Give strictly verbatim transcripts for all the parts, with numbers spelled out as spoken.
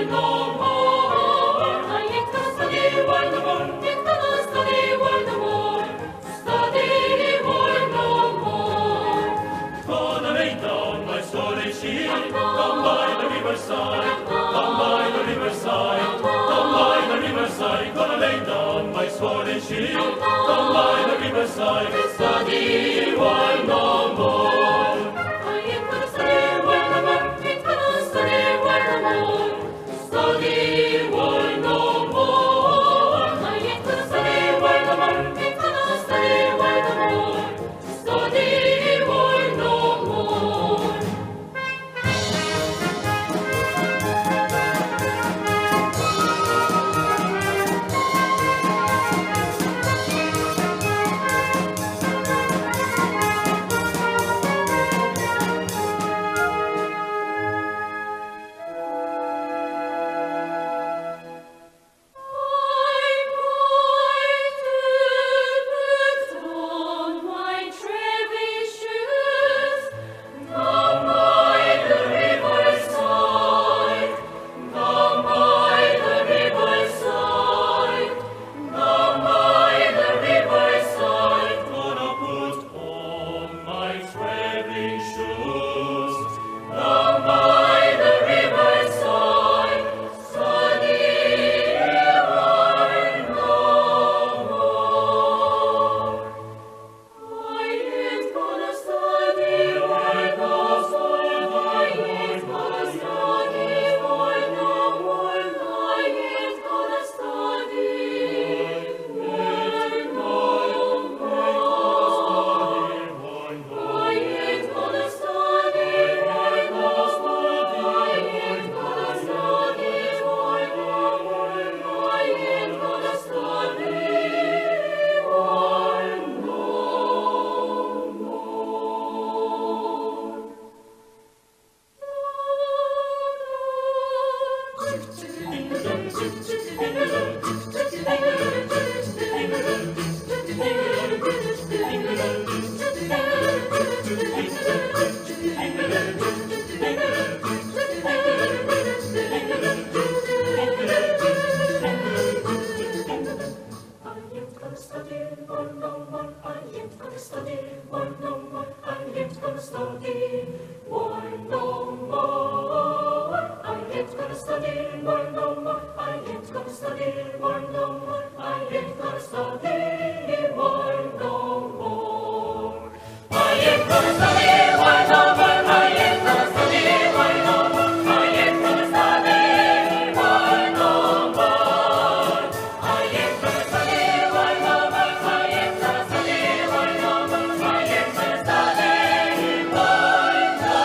No more. I ain't gonna study war no more. Ain't gonna study war no more. Study war no more. Gonna lay down my sword and shield down by the riverside, down by the riverside, down by the riverside. Gonna lay down my sword and shield down by the riverside. Study war no more. I ain't gonna study war no more. Ain't gonna study war no more. Study war no more. I ain't gonna study war no more. Ain't gonna study war no more. Study war no more. On my traveling shoes, down by the riverside, study war no more. I ain't gonna study war no more. I ain't gonna study war no more. I ain't gonna study war no more. I ain't gonna study war no more. I ain't gonna study war no more. I ain't gonna study war no more. I ain't gonna study war no more. I ain't gonna study war no more. I ain't gonna study war no more.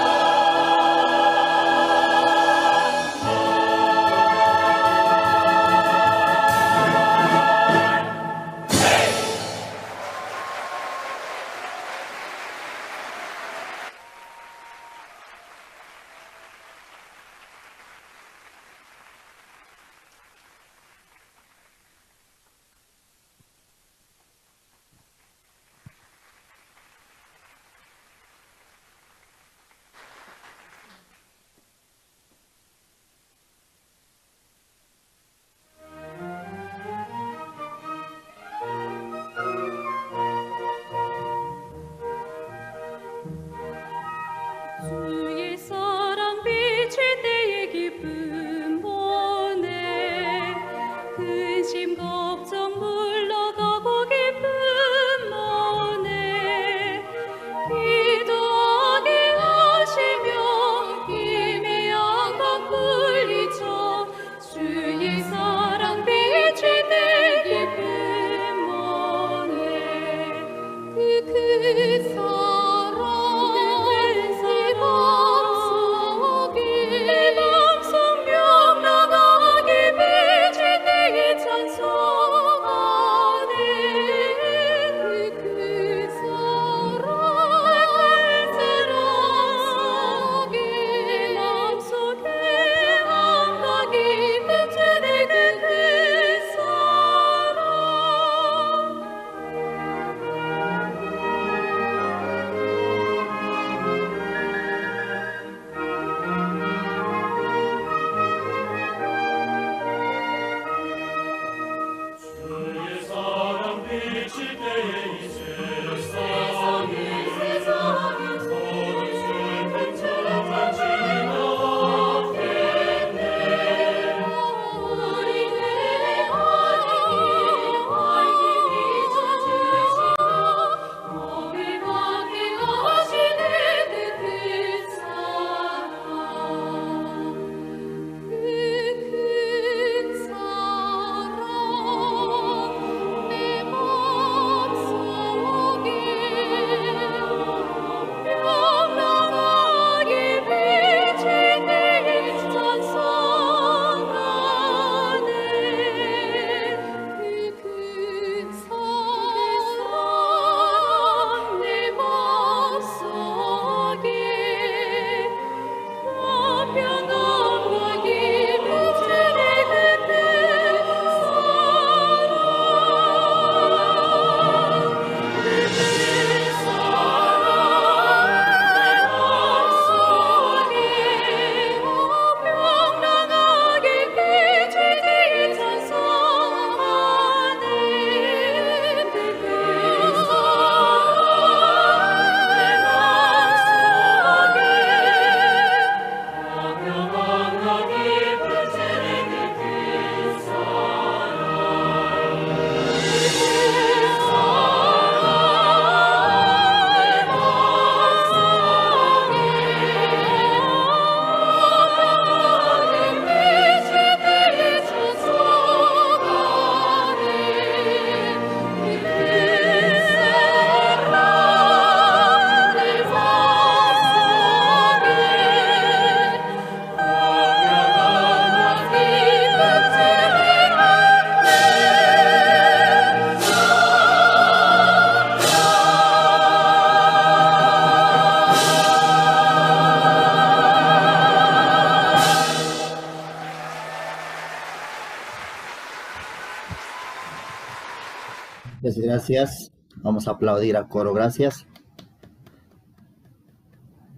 Muchas gracias. Vamos a aplaudir a coro. Gracias.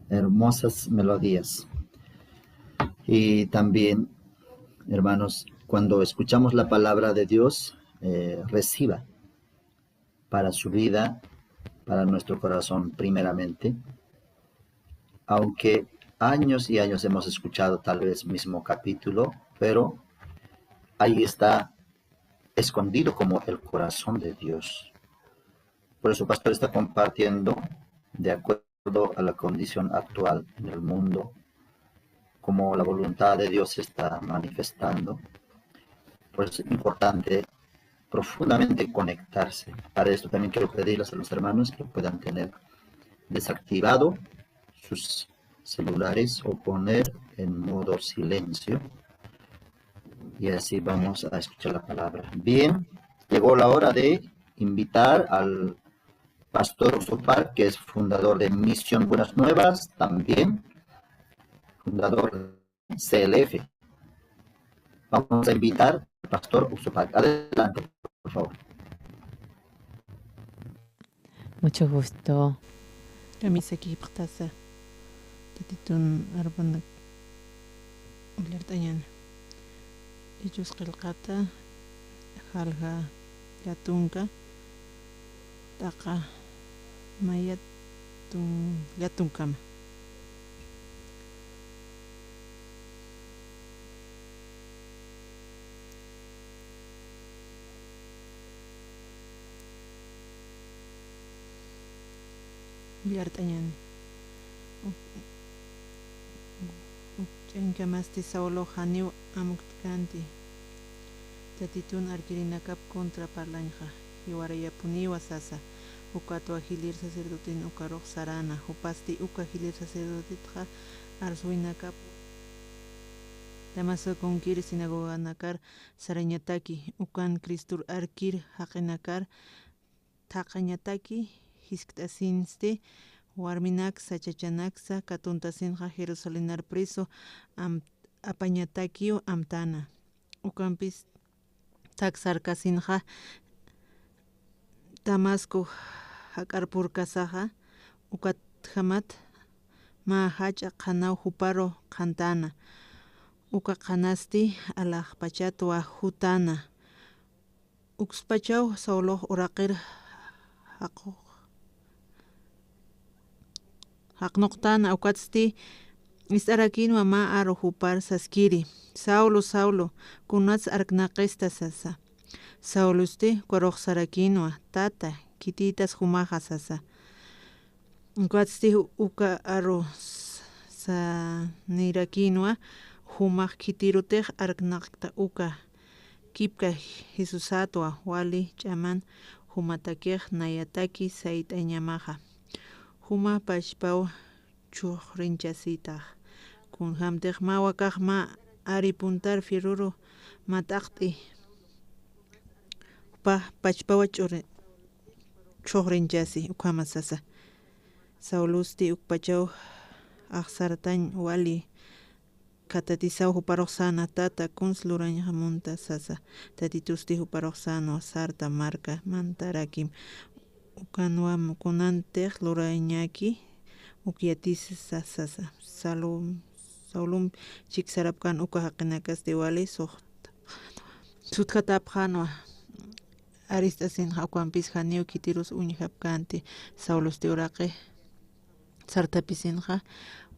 Hermosas melodías. Y también, hermanos, cuando escuchamos la palabra de Dios, eh, reciba para su vida, para nuestro corazón primeramente. Aunque años y años hemos escuchado tal vez mismo capítulo, pero ahí está escondido como el corazón de Dios. Por eso, pastor, está compartiendo de acuerdo a la condición actual en el mundo, como la voluntad de Dios se está manifestando. Por eso es importante profundamente conectarse. Para esto también quiero pedirles a los hermanos que puedan tener desactivado sus celulares o poner en modo silencio. Y así vamos a escuchar la palabra. Bien, llegó la hora de invitar al pastor Usupac, que es fundador de Misión Buenas Nuevas, también fundador de C L F. Vamos a invitar al pastor Usupac. Adelante, por favor. Mucho gusto. Kamisaki pxtasa. Tatitun arpanak ullart'añäni. Hechos qillqata, jalja llatunka, t'aqa mayat tun-, llatunkama. Uyart'añäni. Uk-, ukch'añkamasti Saulox janiw amuktkanti. Tatitun arkirinakap contra parlañxa, jiwarayapuniwa sasa. Ukatwa jilïr sacerdoten ukarux sarana, jupasti uka jilïr sacerdotetxa arsuwinakap Damasokunkir sinagoganakar sarañataki, ukan Cristur arkir jaqinakar thaqañataki, jiskt'asinsti, warminaksa, chachanaksa katuntasinxa Jerusalenar preso am-, apañatakiw amtana. Ukampis thak sarkasinxa Damasco jak'arpurkasaxa, ukatjamat mä jach'a qhanaw juparu qhantana. Uka qhanasti alaxpachatwa jutana. Ukspachaw Saulox uraqir jaqu-, jaqnuqtana, ukatsti ist'arakinwa mä aru jupar saskiri: "Saulo, Saulo, kunats arknaqista?" sasa. Saulosti ukarux sarakinwa: "Tata, khitïtas jumaxa", sasa. Ukatsti uka aru s-, sanirakinwa: "Jumax khitirutix arknaqta uka. Kipka Jesusatwa, wali ch'aman jumatakix nayataki sayt'añamaxa. Juma pachpaw chhuxrinchasitax. Kunjamtix mä wakax mä ari puntar fierruru mä t'aqt'i. Jupa pachpawa ch'uri-, chhuxrinchasi", ukhama sasa. Saulosti ukpachaw axsartañ wali khatatisaw juparux säna: "Tata, kuns lurañamunta", sasa. Tatitusti juparux sänwa: "Sarta marka mantarakim. Ukanwa kunantix lurañaki, uk yatisa", sasa. Saulom, Saulom chiksarapkän uka jaqinakasti wali sujt-, sutjatapxänwa. Arist'asinxa ukampis janiw khitirus uñjapkänti. Saulosti uraqi sartapisinxa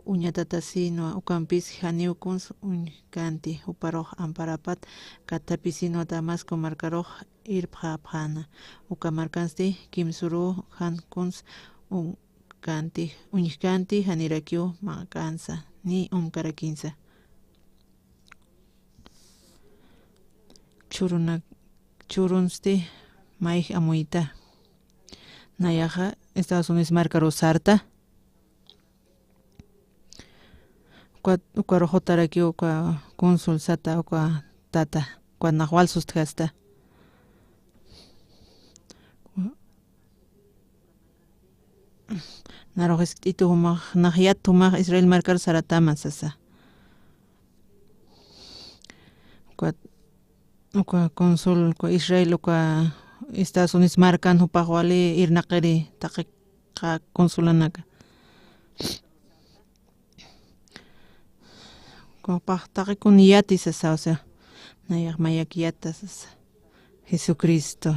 uñatatasinwa, ukampis janiw kuns uñjkänti, juparux amparapat katapisinwa Damasco markarux irpxapxäna. Uka markansti kimsürux jan kuns uñjkänti, uñjkänti, janirakiw mak'ansa ni umkarakinsa. Chhuruna-, chhurunsti mayj amuyta. Nayaxa Estados Unidos markaru sarta. Uka, ukarux jutarakiw uka cónsul sata, uka tata, uka nax wal sustjasta. Narux jiskt'itu jumax, nax yat jumax Israel markar saratama sasa. Uka, uka cónsul, uka Israel, uka Estados Unidos markan jupax wali irnaqiri taqi qa-, consulanaka. Jupax taqi kun yati sasa, o sea, nayax mayakiyata sasa. Jesucristo.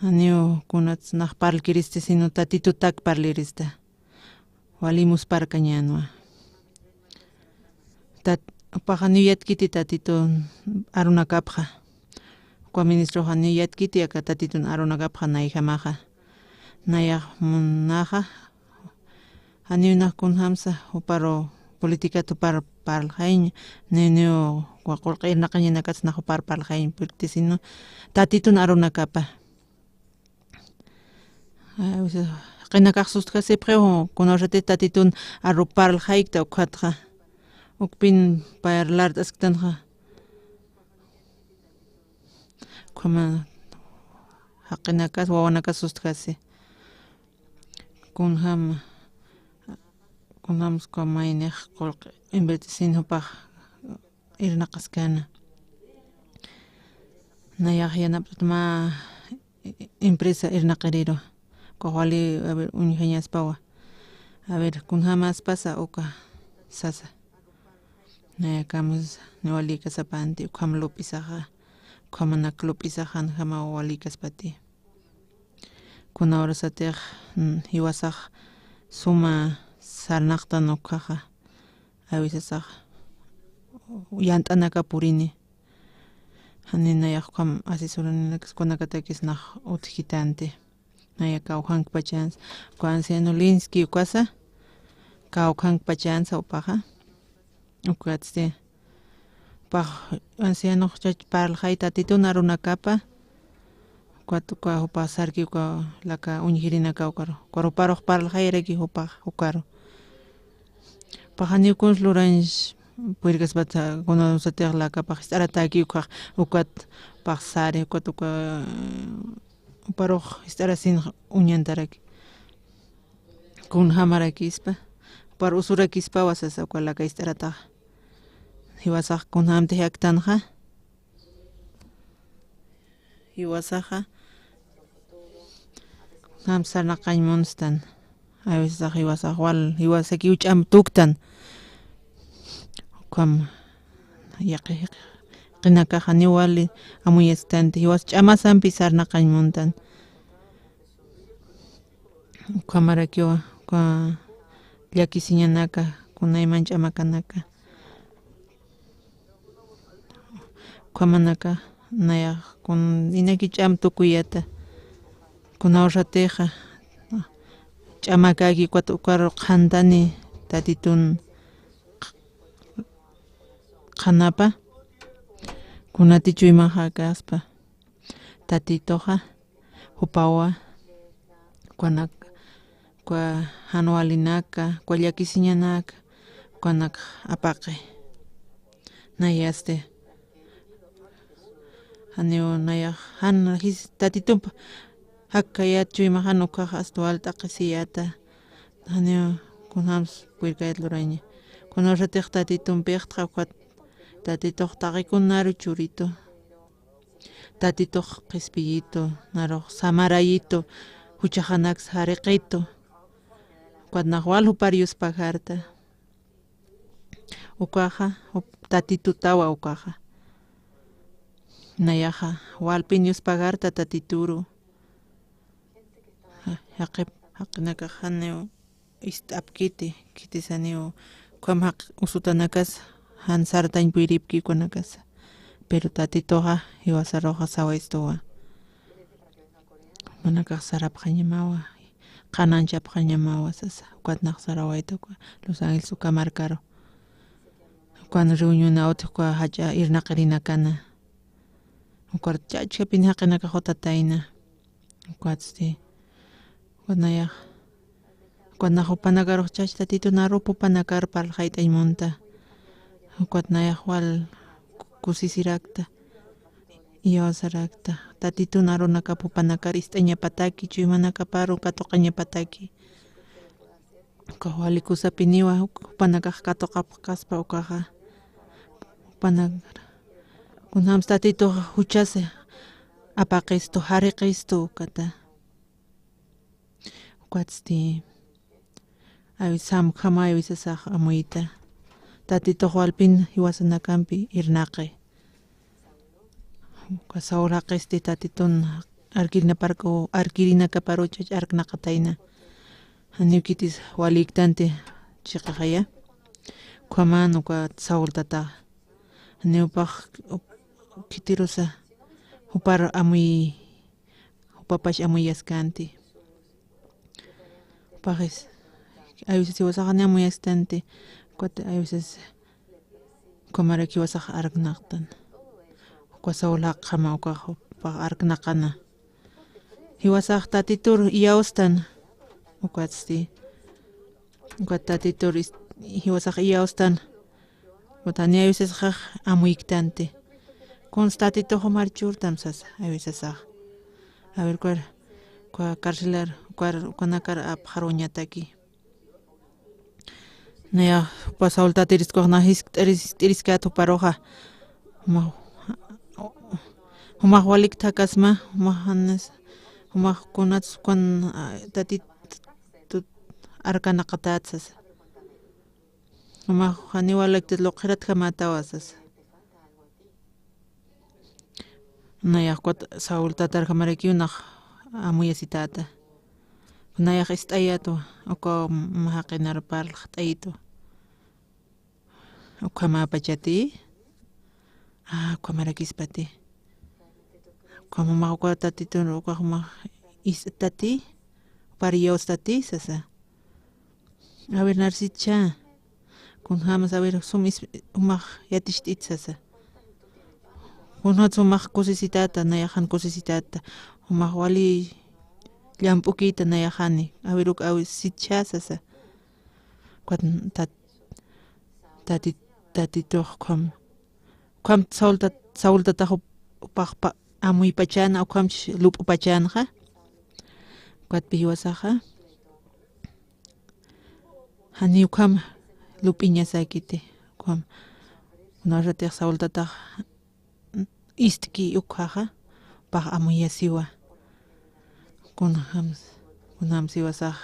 Janiw kunats nax parlkiristi, sino Tatitutak parlirista. Wali musparkañänwa. Tat-, jupax janiw yatkiti Tatitun arunakapxa. Uka ministrox janiw yatkiti aka Tatitun arunakapxa nayjamaxa. Nayax munaxa, janiw nax kunjamsa juparu politikat jupar parlxayañ, niw, niw, wa qullqi irnaqañanakats nax jupar parlxayañ, porque sino Tatitun arunakapa. A veces jaqinakax sustjasipxiw, kunawsati Tatitun aru parlxaykta ukhatxa. Ukpin parlart'asktanxa. Ukhama jaqinakas, wawanakas sustjasi. Kunjam, kunjam ukhama maynix qullqi invertisin jupax irnaqaskana. Nayax yanapt'at mä empresa irnaqiriru. Ukax wali, a ver, uñjañaspawa. A ver, kunjamaspasa uka sasa. Nayakamas, niw walïkasapanti, ukham lup'isaxa, ukhamanak lup'isaxa, janjama walïkaspati. Kuna urasatix, mm, jiwasax suma sarnaqtan ukhaxa, a veces yant'anaka purini. Jani nayax ukham asesoraninakas kunakatakis nax utjitanti. Naya kawjankpachansa, uka anciano Linsky ukasa, kawjankpachansa upaxa. Ukatsti, upax ancianox chach parlxay Tatitun arunakapa, ukat uka jupax sarki uka laka uñjirinaka ukaru, ukaru juparux parlxayaraki jupax ukaru. Upax janiw kuns lurañs purirkaspata, kunasatix lakapax jist'aratäki ukhax, ukat upax sari, ukat uka, uparux jist'arasin uñantaraki. Kunjamarakispa, upar usurakispawa sasa uka laka jist'arataxa. Jiwasax kunjamtix jaktanxa. Jiwasaxa kunjam sarnaqañ munstan. A veces jiwasax wal, jiwasakiw ch'am tuktan. Ukham yaqi, yaqinakaxa niw wali amuyasktanti, jiwas ch'amasampi sarnaqañ muntan. Ukhamarakiwa, uka llakisiñanaka, kunayman ch'amakanaka. Ukhamanaka, nayax kun inaki ch'am tukuyata. Kunawsatixa, ch'amakäki ukat ukaru qhantani Tatitun qhanapa, kunati chuymaxa kaspa. Tatituxa, jupawa, ukanak, uka jan walinaka, uka llakisiñanaka, ukanak apaqi. Nayasti. Janiw nayax, jan jis, Tatitump jakkayät chuymaxan ukhax asta wal t'aqhisiyäta. Janiw kunjams purirkayät luraña. Kunawsatix Tatitumpixtxa ukat Tatitux taqikunaru churitu. Tatitux qhispiyitu, narux samarayitu, juchaxanaks jariqitu. Ukat nax wal jupar yuspajarta. Ukaxa, jup-, Tatitutawa ukaxa. Nayaxa, walpin yuspajarta Tatituru. Ja-, jaqip-, jaqinakax janiw ist'apkiti, khitisaniw ukham jaq usutanakas jan sartañ puyripki ukanakasa. Pero Tatituxa jiwasaruxa sawayistuwa. Jumanakax sarapxañamawa, qhananchapxañamawa sasa, ukat nax sarawayta uka Los Ángeles uka markaru. Ukan reuniona utji uka jach'a irnaqirinakana. Ukar chachkapin jaqinakax jutatayna. Ukatsti, ukat nayax, ukat nax jupanakarux chach Tatitunaru jupanakar parlxayt'añ munta. Ukat nayax wal ku-, kusisirakta, iyawasarakta. Tatitun arunakap jupanakar ist'añapataki, chuymanakaparu katuqañapataki. Ukax wali kusapiniwa, uk-, jupanakax katuqapxaspa ukaxa. Jupanakar. Kunjams Tatituxa juchasa, apaqistu, jariqistu, ukata. Ukatsti, awi samkhama, awi sasax amuyta. Tatitux walpin jiwasanakampi irnaqi. Uka Saul jaqisti Tatitun arkirinaparku, arkirinakaparuchach arknaqatayna. Janiw khitis waliktanti chiqaxaya. Ukhaman uka Saul tata. Janiw upax, up-, khitirusa jupar amuy, jupapash amuyaskanti. Jupaxis, a veces jiwasax jani amuyastanti, ukat a veces ukhamaraki jiwasax arknaqtan. Uka Saul jaqjama uka jupax arknaqana. Jiwasax Tatitur iyawstan, ukatsti. Ukat Tatitur is-, jiwasax iyawstan. Ukat jani a veces jax amuyktanti. Kunsa Tatitux jumar churtam sasa, a veces jax. A ver, uka, uka carcelar, uka, ukanakar apxaruñataki. Nayax, upa Saul tatiris ukax nax jiskt'aris, jiskt'iriskat juparuxa. Jumax, jumax walik thakasma, jumax janis, jumax kunats ukan, a, Tatitut arkanaqatat sasa. Jumax jani walaktit luqxiratjamatawa sasa. Nayax ukat Saul tatarjamarakiw nax amuyasitata. Nayax ist'ayatwa, uka mä jaqinar parlxt'ayitwa. Ukhamapachati, a, ukhamarakispati. Ukham jumax uka Tatitun, uka jumax ist'tati, jupar iyawstati sasa. A ver, nar sitcha. Kunjams, a ver, sum is-, jumax yaticht'it sasa. Kunjats jumax kusisitata, nayax jan kusisitata. Jumax wali llamp'ukita, nayax jani. A ver, uk, a ver, sitcha sasa. Ukat tat-, tati-, Tatitux ukham. Ukham Saul tat-, Saul tatax jup-, jupax pa-, amuypachana, ukhamch lup'pachanxa. Ukatpï jiwasaxa. Jani ukham lup'iñasäkiti, ukham. Kuna ratix Saul tatax ist'ki ukhaxa, jupax amuyasiwa. Kunjams, kunjams jiwasax,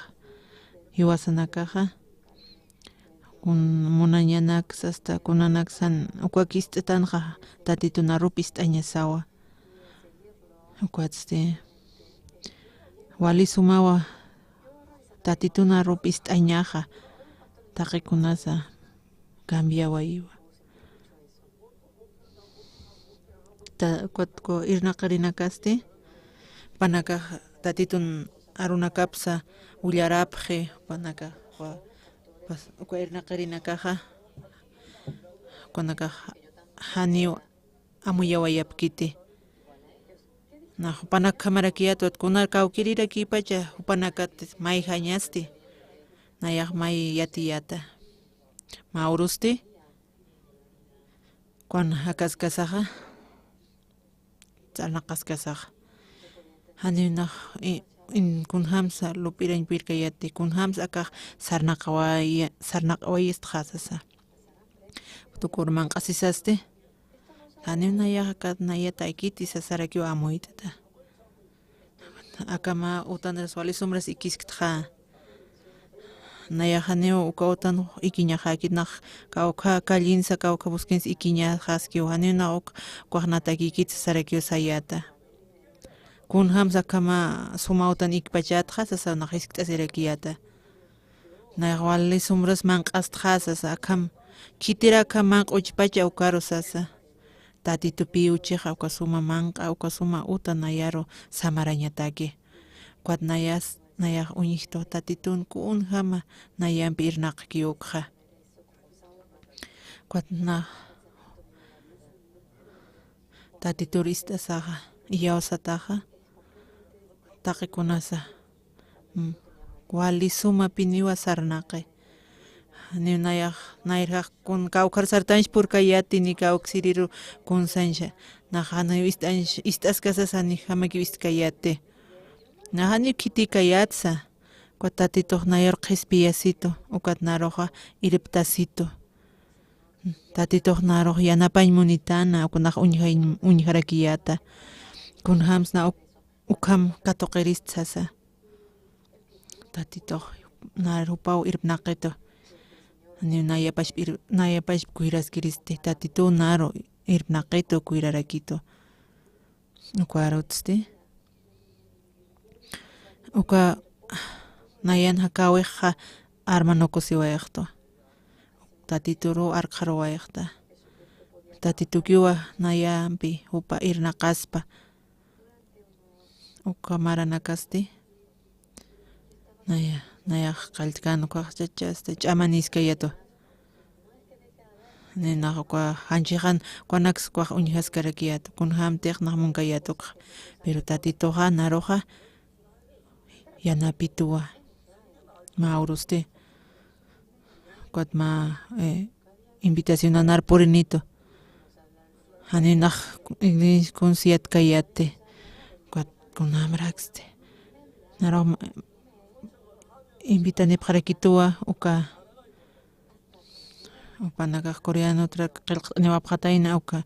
jiwasanakaxa. Kun munañanaks hasta kunanaksan ukak ist'tanxa, Tatitun arup ist'añasawa. Ukatsti, wali sumawa, Tatitun arup ist'añaxa, taqi kunasa cambiawayiwa. Ta-, ukat uka irnaqirinakasti, jupanakax Tatitun arunakapsa willarapxi, jupanakax, uka, pas-, uka irnaqirinakaxa, ukanakax janiw amuyawayapkiti. Nax jupanak ukhamarakiyätwa, kuna kawkïrirakipacha jupanakat mayjañasti, nayax may yatiyäta. Mä urusti, ukan jakaskasaxa, sarnaqaskasaxa. Janiw nax, i-, in-, kunjamsa lup'irañ pirkayäti, kunjamsa akax sarnaqawaya-, sarnaqawayistxa sasa. Tukur manq'asisasti. Janiw nayax akat nayataykiti sasarakiw amuyt'ta. Aka mä utanras wali sumras ikisktxa. Nayax janiw uka utan ikiñaxäkit, nax kawkha callinsa, kawkha bosquensa ikiñaxaskiw, janiw nax uk-, ukax natakïkit sasarakiw sayäta. Kunjamsa akham suma utan ikpachätxa sasa nax jiskt'asirakiyäta. Nayax wali sumras manq'astxa sasa, akham, khitirak akham manq'a uchpacha ukaru sasa. Tatitupï uchixa uka suma manq'a, uka suma uta nayaru samarañataki. Ukat nayas, nayax uñjtu Tatitun kunjama nayampi irnaqki ukxa. Ukat nax Tatitur ist'asaxa, iyawsataxa, taqi kunasa, mm, wali sumapiniwa sarnaqi. Janiw nayax, nayrax kun kawkhar sartanch purkayäti, ni kawk siriru kunsancha. Nax janiw ist'anch, ist'askasas janijamakiw istkayäti. Nax janiw khitikayätsa. Ukat Tatitux nayar qhispiyasitu, ukat naruxa irptasitu. Tatitux narux yanapañ munitana, uka nax uñjañ-, uñjarakiyäta. Kunjämsa na uk-, ukham katuqirist sasa. Tatitux nar jupaw irpnaqitu. Janiw nayapachp ir-, nayapachp kuyraskiristi. Tatituw naru irpnaqitu, kuyrarakitu. Uka arutsti. Uka nayan jakäwixa armanukusiwayxtu. Tatituruw arkxaruwayxta. Tatitukiwa nayampi jupa irnaqaspa. Uka maranakasti. Naya, nayax qalltkan ukax chachasta ch'amaniskayatu. Ninax uka janchixan ukanaks ukax uñjaskarakiyatu, kunjämtix nax munkayatu ukxa. Pero Tatituxa, naruxa, yanapituwa. Mä urusti. Ukat mä, eh, invitacionanar purinitu. Janiw nax iglesia kunsiyatkayäti. Ukat kunjämaraksti. Naru ma-, invitanipxarakituwa uka. Jupanakax coreano utrak qillqt'aniwapxatayna uka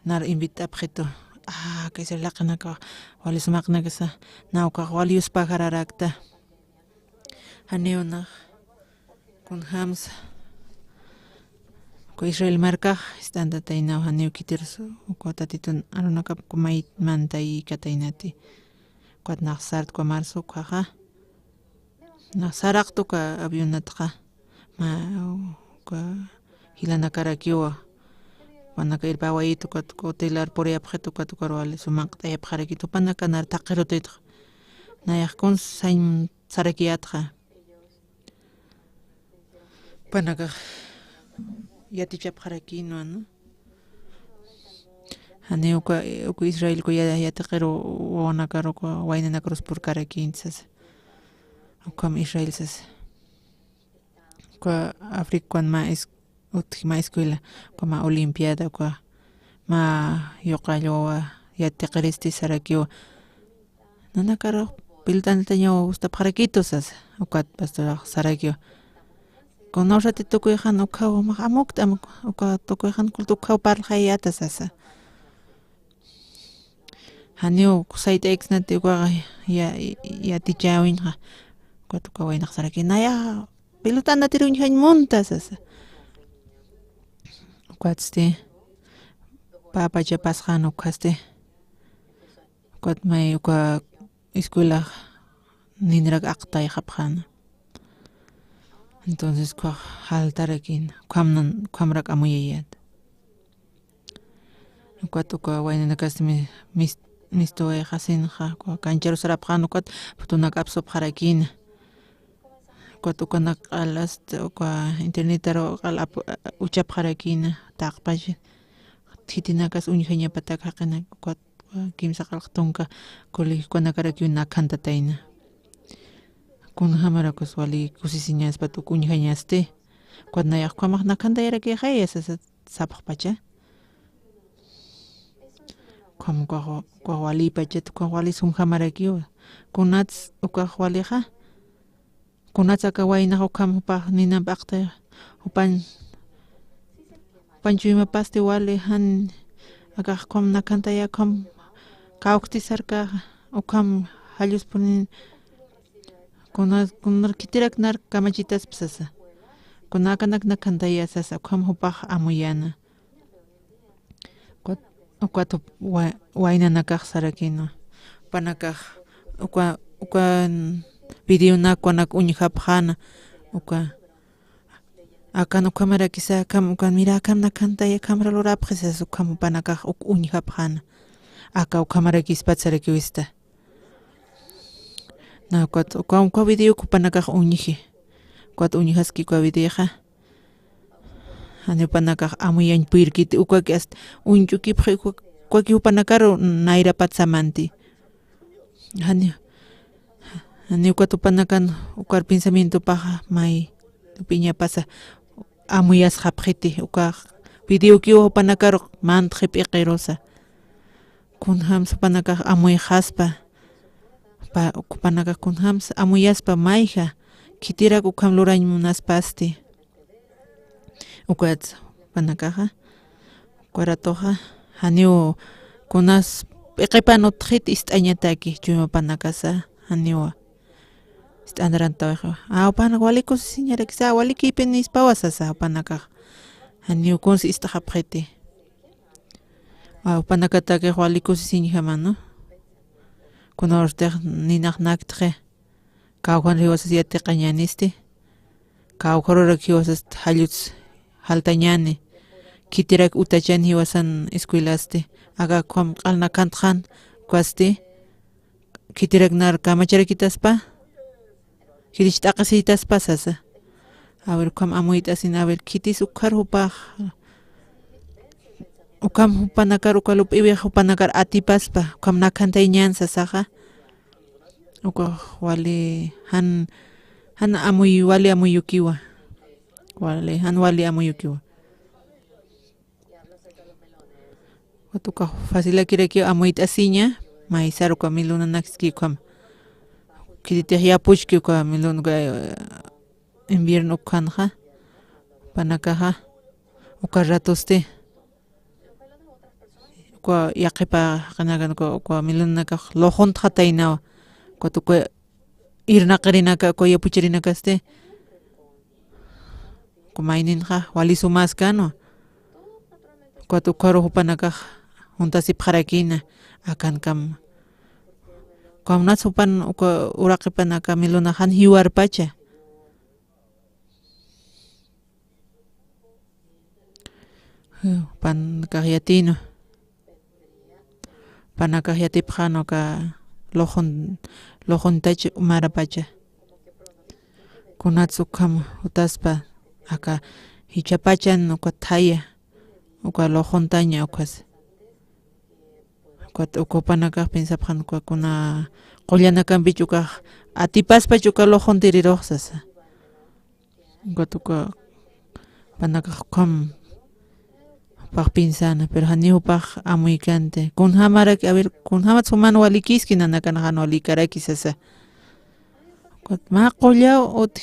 nar invit'apxitu. Ah, kaysa laqinakax wali sumaqnakasa. Na ukax wali yuspaxararakta. Janiw nax kunjämsa uka Israel markax ist'antataynaw, janiw khitirus uka Tatitun arunakap kumaytmantayikataynati. Ukat nax sartku marsu ukhaxa. Nax saraqtu uka avionatxa. Mä uka jilanakarakiwa. Jupanaka irpawayitu ukat hotelar puriyapxitu ukat ukar wali sumaqt'ayapxarakitu. Jupanaka nar thaqirutitxa. Nayax kuns sañ sarakiyätxa. Jupanakax yatichapxarakïnwa, ¿no? Janiw uka, uka Israel uka ya-, yatiqiru wawanakar uka waynanakarus purkarakïnti sasa. Ukham Israel sasa. Uka Africawan mä es-, utji mä escuela, uka mä olimpiada, uka mä yuqall wawa yatiqiristi sarakiwa. Nanakaru pelotantatañaw gustapxarakitu sasa, ukat pastorax sarakiwa. Kuna ushati tukuyxan ukhaw, max amukt'am, uka tukuyxan culto ukhaw parlxayäta sasa. Janiw sayt'ayaksnati ukaxa ya-, yatichäwinxa. Ukat uka waynax saraki, nayax pelotanatiruñ jañ munta sasa. Ukatsti, pä pacha pasxan ukhasti. Ukat may uka escuelax ninrak aqtayxapxäna. Entonces, ukax jaltarakïna, ukham nan-, ukhamrak amuyayät. Ukat uka waynanakasti mi-, mis-, mistuwayxasinxa, uka kancharu sarapxän ukat phutunak apsupxarakïna. Ukat ukanak q'al asta uka internetaru q'al ap-, uchapxarakïna, taqpach khitinakas uñjañapatak jaqinak ukat kimsa q'alq tunka colegio ukanakarakiw nakhantatayna. Kunjämarakus wali kusisiñaspat uk uñjañasti. Ukat nayax ukhamax nakhantayarakixaya sasa sapxpacha. Ukham ukax, ukax walïpachat, ukax wali sumjamarakiwa. Kunats ukax walixa, kunats aka waynax ukham jupax ninamp aqtay, jupan, jupan chuymapasti wali jan, akax ukham nakhantaya, ukham kawkti sarkaxa, ukham jalluspuni, kuna, kuna khitirak nar kamachitaspa sasa. Kuna akanak nakhantaya sasa, ukham jupax amuyäna. Ukat, ukat wa-, waynanakax sarakïna. Jupanakax, uka, uka videonak ukanak uñjapxäna. Uka, akan ukhamarakisa, akham, ukan, mira, akham nakhantaya, akhamra lurapxi sasa, ukham jupanakax uk uñjapxäna. Aka ukhamarakispat sarakiwista. Na ukat, uka, uka video jupanakax uñji. Ukat uñjaski uka videoxa. Jani jupanakax amuyañ puyrkiti, ukaki hasta uñch'ukipxi, uka-, ukaki jupanakaru nayrapat samanti. Jani, jani ukat jupanakan ukar pensamientopaxa may, piñapasa amuyasxapxiti, ukax videokiw jupanakaru mantxi p'iqirusa. Kunjams jupanakax amuyxaspa, pa-, jupanakax kunjams amuyaspa mayja, khitirak ukham lurañ munaspasti. Ukat jupanakaxa, uka ratoxa, janiw kunas p'iqipan utjit ist'añataki, chuymapanakasa, janiwa. Ist'anrantawixa. Awpanaka wali kusisiñarakisa, wali kipin nispawa sasa, awpanakax. Janiw kunsi ist'xapxiti. Awpanakatakix wali kusisiñjama, ¿no? Kuna urtix ninax naktxi. Kawkhan jiwasas yatiqañänisti. Kawkharurak jiwasas jalluts jaltañäni. Khitirak utachan jiwasan escuelasti. Aka ukham q'al nakhantxan, ukasti. Khitirak nar kamacharakitaspa. Khitich t'aqhisitaspa sasa. A ver, ukham amuyt'asin, a ver, khitis ukhar jupax. Ukham jupanakar, uka lup'iwix jupanakar atipaspa, ukham nakhantayñän sasaxa. Ukax wali jan, jan amuy, wali amuyukiwa. Wali, jan wali amuyukiwa. Ukat ukax facilakirakiw amuyt'asiña, maysar uka melonanakski ukham. Khititix yapuchki uka melon, uka, eh, invierno ukhanxa, panakaxa, uka ratosti. Uka yaqhipa jaqinakan uka, uka melonanakax luxuntxataynawa. Ukat uka irnaqirinaka, uka yapuchirinakasti. Uka mayninxa wali sumäskänwa. Ukat ukharu jupanakax juntasipxarakïna, akankam. Ukham nats jupan uka uraqipan aka melonax jan jiwarpacha. Jupanakax yatïnwa. Jupanakax yatipxänwa aka luxun, luxuntach marapacha. Kunats ukham jutaspa aka jichhapachan uka thaya, uka luxuntaña ukhas. Ukat uka jupanakax piensapxän uka kuna qullanakampich ukax atipaspach uka luxuntirirux sasa. Ukat uka jupanakax ukham jupax piensana, pero janiw jupax amuykänti. Kunjämaraki, a ver, kunjämat suman walikïski, nanakan jan walikaraki sasa. Ukat mä qullaw utj,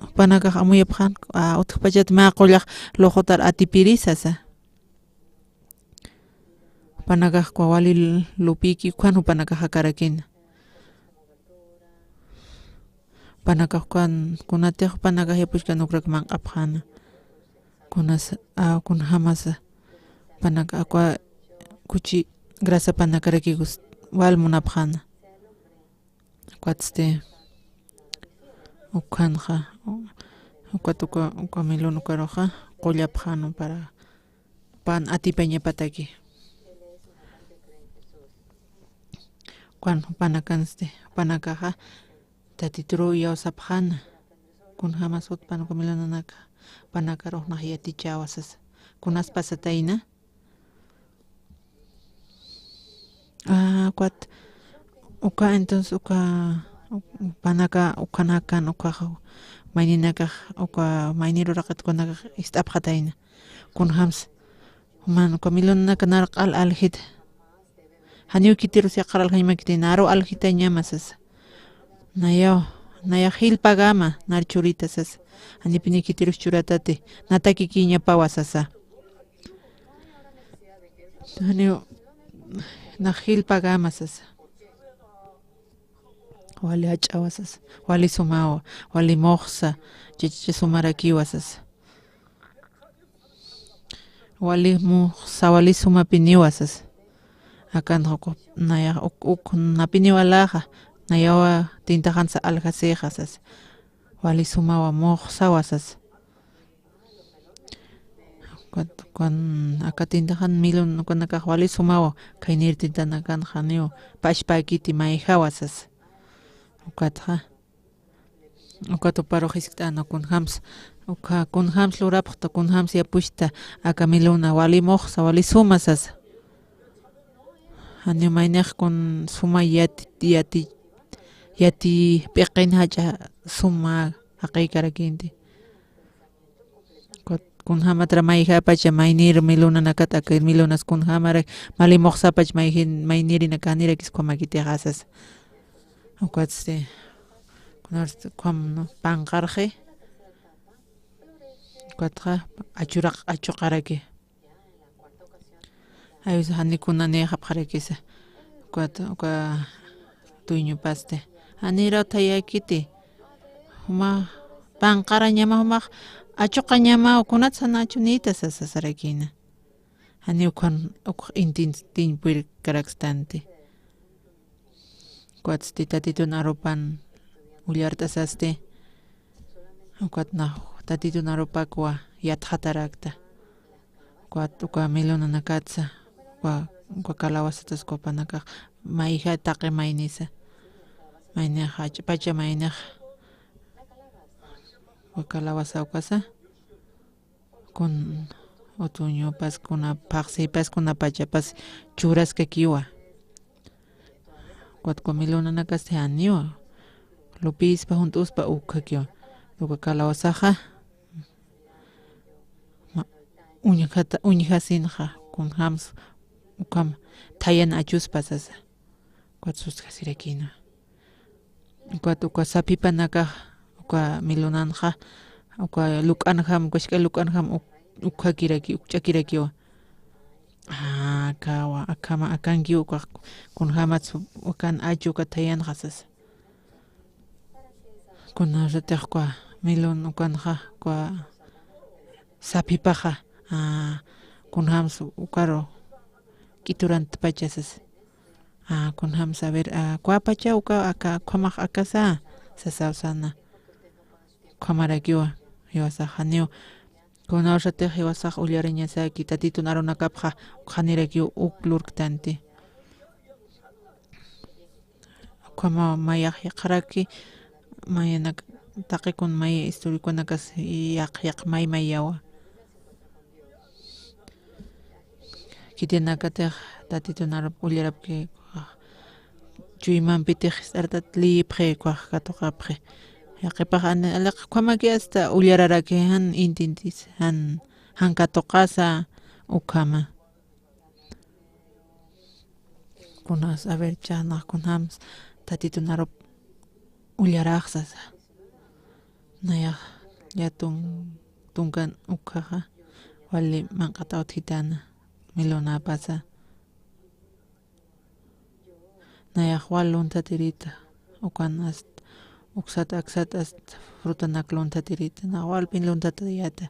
jupanakax amuyapxän, a, utjpachat mä qullax luxutar atipiri sasa. Jupanakax uka wali lupïki ukhan jupanakax akarakïna. Jupanakax ukan, kunatix jupanakax yapuchkän ukrak manq'apxäna. Kunas, a, kunjämasa. Jupanakax uka kuchi grasapanakaraki gus, wal munapxäna. Ukatsti ukhanxa, ukat uka, uka melon ukaruxa qullapxäna para pan atipañapataki. Ukan jupanakansti, jupanakaxa Tatituruw iyawsapxäna. Kunjämas utpan uka melonanaka, jupanakarux nax yatichäwa sasa. Kunas pasatayna. Ah, ukat, uka, entonces, uka, jupanaka, ukanaka, ukaxa, mayninakax, uka, mayniru raqitkunakax ist'apxatayna. Kunjämsa, juman, uka melonanaka nar q'al aljita. Janiw khitirus yaqhar aljañamakiti, naru aljitañama sasa. Nayaw, nayax jilpagama, nar churita sasa. Janipini khitirus churatati, natakikïñapawa sasa. Janiw, nax jilpagama sasa. Wali jach'awa sasa. Wali sumawa, wali muxsa, chichicha sumarakiwa sasa. Wali muxsa, wali sumapiniwa sasa. Akan uk, nayax uk, uk napiniwa laxa, nayawa tintaxansa aljasixa sasa. Wali sumawa muxsawa sasa. Ukat, ukan, aka tintaxan melon ukanakax wali sumawa, khaynir tintanakan janiw pachpäkiti mayjawa sasa. Ukatxa. Ukat juparux jiskt'ana kunjämsa, uka kunjämsa lurapxta, kunjämsa yapuchta, aka melona wali muxsa, wali suma sasa. Janiw maynix kun suma yati, yati, yati p'iqin jach'a suma jaqïkarakïnti. Kun, kunjämatra mayjäpacha maynir melonanakat, aka melonas kunjämarak, mali muxsapach mayjin, maynirinakanirakiskwamakitixa sasa. Ukatsti, kunarsti ukham, ¿no?, panqarxi. Ukatxa achuraq, achuqaraki. Ay, jani kuna niyxapxarakisa. Ukat uka dueñopasti: "Janiraw thayäkiti, jumax panqarañama, jumax achuqañama, kunat sanachu niyta", sasa sasarakïna. Janiw ukan ukx intintiñ purirkarakstanti. Ukatsti Tatitun arupan ullart'asasti, ukat nax Tatitun arupakwa yatxatarakta. Ukat uka melonanakatsa, uka, uka calabazatas ukapanakax mayja taqi maynisa, maynix jach'pacha maynix, uka calabaza ukasa, kun otoñopas, kuna phaxsipas, kuna pachapas churaskakiwa. Ukat uka melonanakasti janiwa, lupïspa junt'uspa ukhakiwa. Uka calabazaxa ma-, uñjata, uñjasinxa, kunjams ukham thayan achuspa sasa. Ukat sustjasirakïna. Ukat uka saphipanakax, uka melonanxa, uka luk'anjam, uka jisk'a luk'anjam uk-, ukjakiraki, ukch'akirakiwa. Ah, akawa, akhama, akankiw ukax, kunjamatsa ukan achu uka thayanxa sasa. Kunasatix uka melon ukanxa, uka saphipaxa, ah, kunjamsa ukaru k'iturantpacha sasa. Ah, kunjamsa, a ver, ah, ukapacha uka, aka, ukhamax akasa, sasaw sana. Ukhamarakiwa, jiwasax janiw. Kunawsatix jiwasax ullarañasaki, Tatitun arunakapxa, ukxanirakiw uk lurktanti. Ukhama mayax yaqharaki, mayanak taqikun may historiakanakas yaq, yaq may mayawa. Khitinakatix Tatitun arup ullarapki, chuymampitix jist'artat liyipxi, ukax katuqapxi. Yaqhipax ani, aliq ukhamaki hasta ullararaki, jan intintis, jan, jan katuqasa ukhama. Kunas, a ver, chanax kunjams Tatitun arup ullarax sasa. Nayax llätun tunkan ukhaxa, wali manq'ataw utjitana, melonapasa. Nayax wal lunthatirita, ukan ast, uksat aksat ast frutanak lunthatirita, nax walpin lunthatayäta.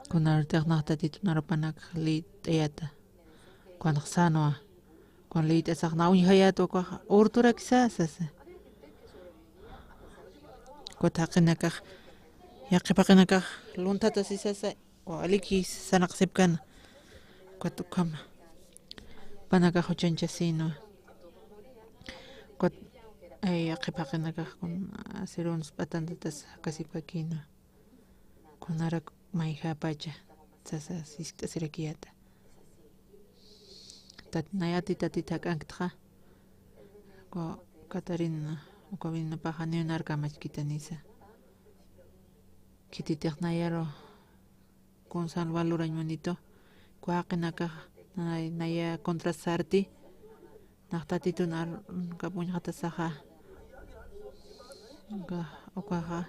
Kunarutix nax Tatitun arupanak liyt'ayäta. Ukanx sänwa. Ukan liyt'asax nax uñjayäta ukax urturakisa sasa. Ukat jaqinakax, yaqhip jaqinakax lunthatasi sasa, waliki sarnaqsipkana. Ukat ukhama. Jupanakax juchañchasïnwa. Ukat, ay, yaqhip jaqinakax kun, ah, asiruns p'atantatas jakasipkakïnwa. Kunarak mayjäpacha sasa siskt'asirakiyäta. Tat, nayati Tatit jak'anktxa, uka Catarina, uka Vilnapaxa janiw nar kamachkitanisa. Khititix nayaru kunsa wal lurañ munitu, uka jaqinakax nay, naya contrasarti, nax Tatitun ar, kap uñjatasaxa. Uka, ukaxa,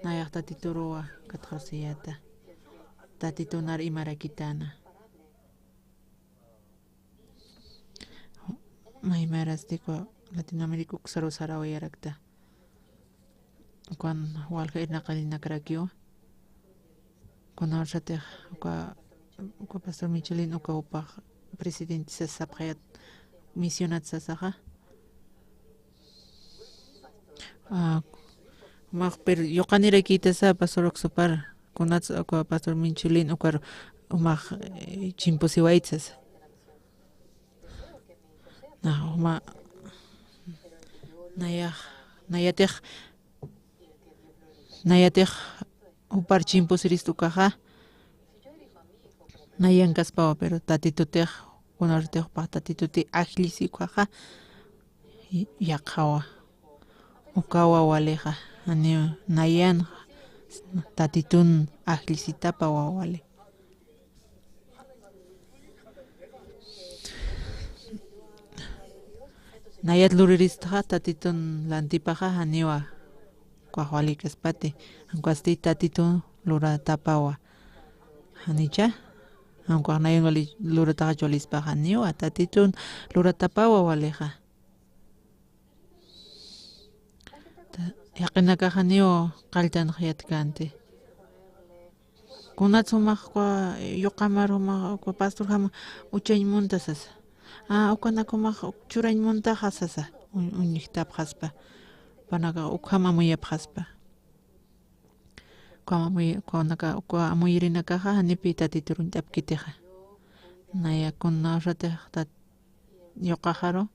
nayax Tatituruwa katxasiyäta. Tatitun ar imarakitana. Maymarasti uka Latinoamérica uksaru sarawayarakta. Ukan walja irnaqarinakarakiwa. Kunawsatix uka, uka pastor Michelin uka jupax presidente sas sapxayät misionat sasaxa. Ah, jumax, pero yuqanirakïtasa pastor Oxopar, kunats uka pastor Michelin ukar jumax, eh, chimpusiwayt sasa. Na, juma, nayax, nayatix, nayatix jupar chimpusirist ukaxa, nayankaspawa, pero Tatitutix, kunarutix jupax Tatituti ajllisi ukaxa, y, yaqhawa. Ukawa walixa, janiw nayan Tatitun ajllisitapawa wali. Nayat luriristxa Tatitun lantipaxa janiwa ukax walïkaspati, jankasti Tatitun luratapawa. Janicha, Ankwax nayan wali lurataxach walispaxa, niwa, Tatitun luratapawa walixa. Yaqinakaxa niw qalltanx yatkanti. Kunat jumax ukwa yuqamar jumax ukwa pastorjama uchañ munta sasa. A, ukanak jumax churañ muntaxa sasa. Uñjtapxaspa. Panakax ukham amuyapxaspa. Ukham amuy, ukanaka, ukwa amuyirinakaxa janipi Tatitur uñt'apkitixa. Naya kuna uxatix tat yuqaxaru.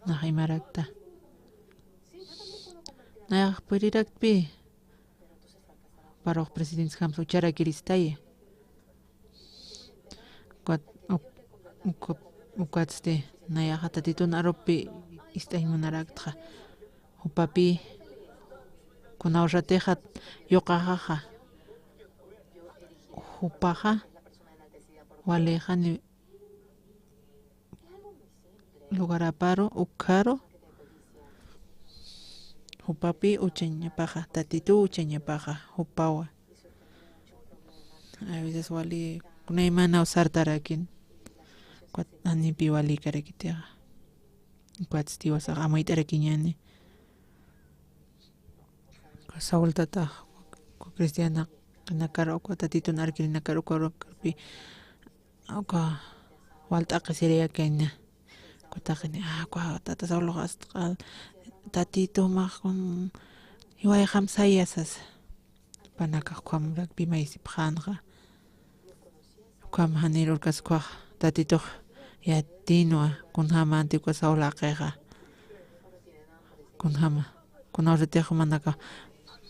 Nax imarakta. Nayax puriraktpi. Parux presidentjamsa ucharakiristaya. Ukat, uk, uk, ukatsti nayaxa Tatitun arupi ist'añ munaraktxa. Jupapi kuna uxatixa yuqaxaxa. Jupaxa walixa ni lugaraparu, ukharu, jupapi uchañapaxa, Tatitu uchañapaxa, jupawa. A veces wali kunaymanaw sartarakin, ukat janipi walikarakitixa. Ukatsti iwasax amuyt'arakiñani. Uka Saul tatax, uka cristianaqinakar, uka Tatitun arkirinakar, uka urkarpi, uka walt'aqisiriyakayna. Uka taqini, a, uka tata Saulux astqal, Tatitu jumax, mm, jiwayxam saya sasa. Panakax ukham urakpi maysipxänxa. Ukham janir urkas ukhax Tatitux yatïnwa, kunjämänti uka Saul jaqixa. Kunjäma, kuna uxatix jumanakax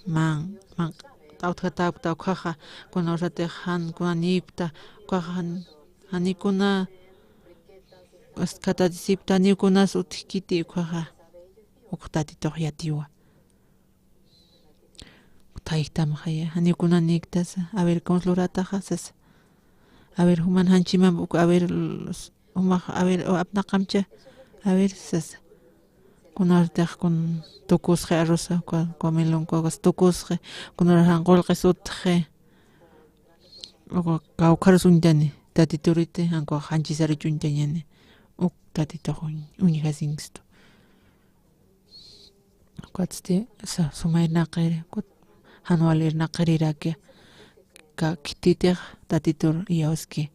man, man, t'awtjatäpkta ukhaxa, kuna uxatix jan, kuna niypkta, ukhaxa jan, janiw kuna, astkatätisipkta, janiw kunas utjkiti ukhaxa, uk Tatitux yatïwa. Thayjtamxaya, janiw kuna niktasa, a ver, kuns lurataxa sasa. A ver, juman janchimamp uk, a ver, jumax, a ver, apnaqamcha, a ver, sasa. Kuna uxatix kun tukusxi arusa, uka, uka melón, uka, ukas tukusxi, kuna uxatix qullqis utxi. Uka kawkharus uñtani, Tatituriti, ankwa janchisarich uñtañani. Uk Tatitux uñ, uñjasinkistu. Ukatsti sa, suma irnaqiri, ukat jan wal irnaqiriraki, ka khititix Tatitur iyawski.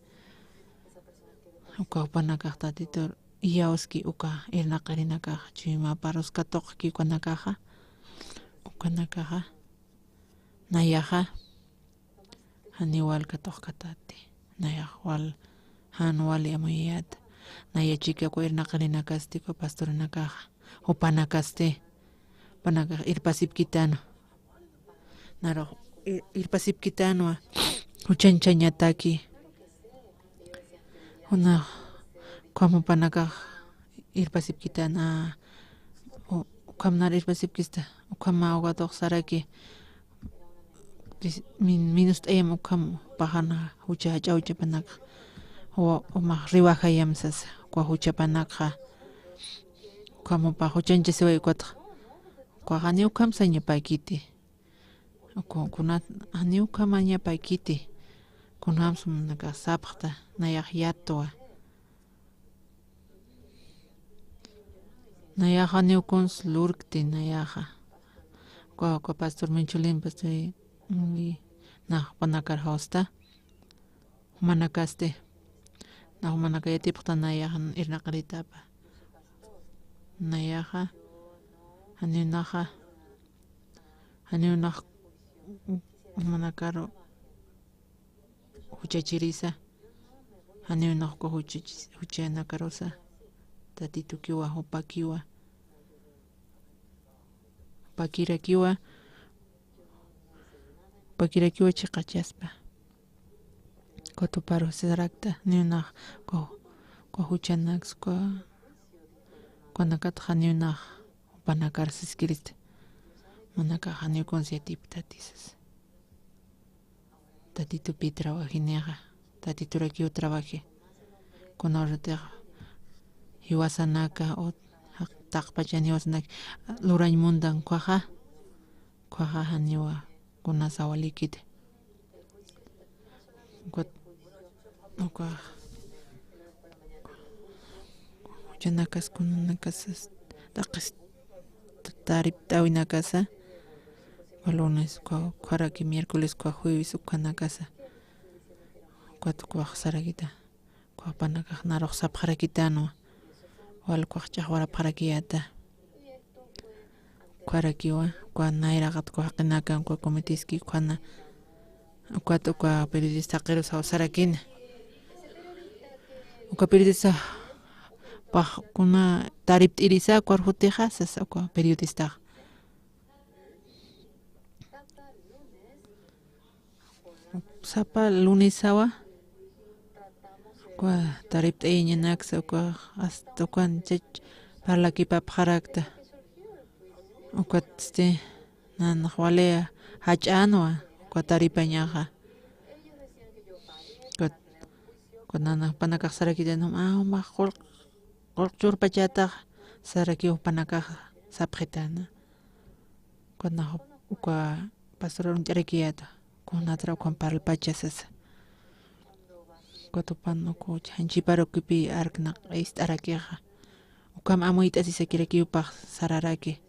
Uka jupanakax Tatitur iyawski, uka irnaqirinakax chuymaparus katuqki ukanakaxa, ukanakaxa, nayaxa, janiw wal katuqkatäti. Nayax wal, jan wali amuyäta. Naya chika uka irnaqirinakasti, uka pastorinakaxa. Jupanakasti. Jupanakax irpasipkitänwa. Narux ir, irpasipkitänwa. Juchañchañataki. Junax, ukham jupanakax irpasipkitän, a, u, ukham nar irpasipkista, ukham mä uka tuqsaraki, dis, min, minust'ayam ukham paxana jucha jach'a juchapanakxa, u, umax riwajayam sasa, uka juchapanakxa, ukham jupax juchañchasiway ukatxa, ukaxa janiw ukham sañapäkiti. Uka, kunat, janiw ukham sañapäkiti. Kunjams jumanakax sapxta, nayax yatwa. Nayaxa janiw kuns lurkti, nayaxa. Uka, uka pastor Menchulin, pastor, mm, nax jupanakar jawsta. Jumanakasti. Nax jumanaka yatipxta nayaxa irnaqiritapa. Nayaxa, janiw naxa, janiw nax jumanakaru juchachirisa, janiw nax uka juchachis, juchanakarusa, Tatitukiwa, jupakiwa, jupakirakiwa, jupakirakiwa chiqachaspa. Uka tuparu sarakta, janiw nax uka, uka juchanaks, uka, ukanakatxa janiw nax jupanakar siskirista. Jumanakax janiw kuns yatipktati sasa. Tatitupi trabajinixa, Tatiturakiw trabaji. Kuna uratixa jiwasanaka, o taqpachan jiwasanaka lurañ muntan ukhaxa, ukhaxa janiwa kunas awalikiti. Ukat, uka, juchanakas, kunanakas, taqis, taript'awinakasa, uka lunes, uka, ukharaki miércoles, uka jueves, ukanakasa. Ukat ukax sarakita. Uka jupanakax narux sapxarakitänwa. Wal ukax ch'axwarapxarakiyäta. Ukharakiwa, uka nayraqat uka jaqinakan, uka comiteski ukhana. Ukat uka periodista jaqiru saw sarakina. Uka periodista pax kuna taript'irisa, uka arjutixa, sasa uka periodistax. Sapa lunesawa, uka taript'ayañanaksa, uka hasta ukan chach parlakipapxarakta. Ukatsti nanax wali jach'änwa, uka taripañaxa. Ukat, ukat nanax jupanakax sarakitanwa, a, jumax qullq, qullq churpachätax sarakiw jupanakax sapxitäna. Ukat nax uka pastor uñt'arakiyäta, kunatra ukham parlpacha sasa. Ukat jupan uka janchiparukipi arknaq ist'arakixa. Ukham amuyt'asisakirakiw pax sararaki.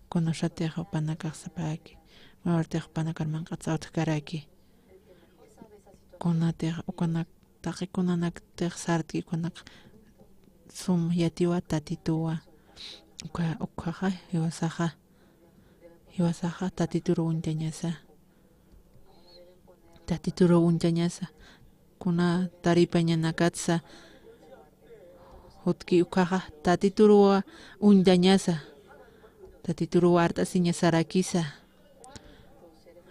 Kunasatix jupanakax sapaki. Mawartix jupanakar manq'at sawtjkaraki. Kunatix ukanak, taqi kunanaktix sartki ukanak sum yatiwa Tatituwa. Uka, ukhaxa, jiwasaxa. Jiwasaxa Tatituruw uñtañasa. Tatituruw uñtañasa. Kuna taripañanakatsa jutki ukaxa Tatituruwa uñtañasa. Tatituruwa art'asiñasarakisa.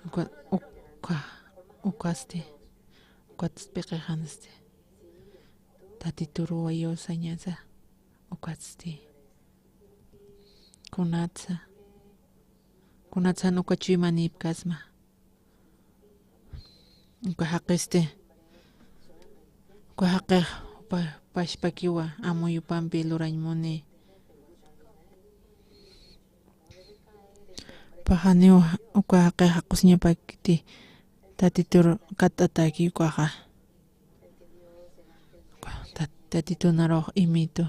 Uka, uka, ukasti. Ukatsti piqixansti. Tatituruwa yusañasa. Ukatsti. Kunatsa. Kunatsan uka chuymanïpkasma. Uka jaqisti. Uka jaqix upa, pachpakiwa amuyupampi lurañ muni. Upax janiw uka jaqix jaqusiñapakiti Tatitur kat'ataki ukaxa. Tat-, Tatitun arux imitu.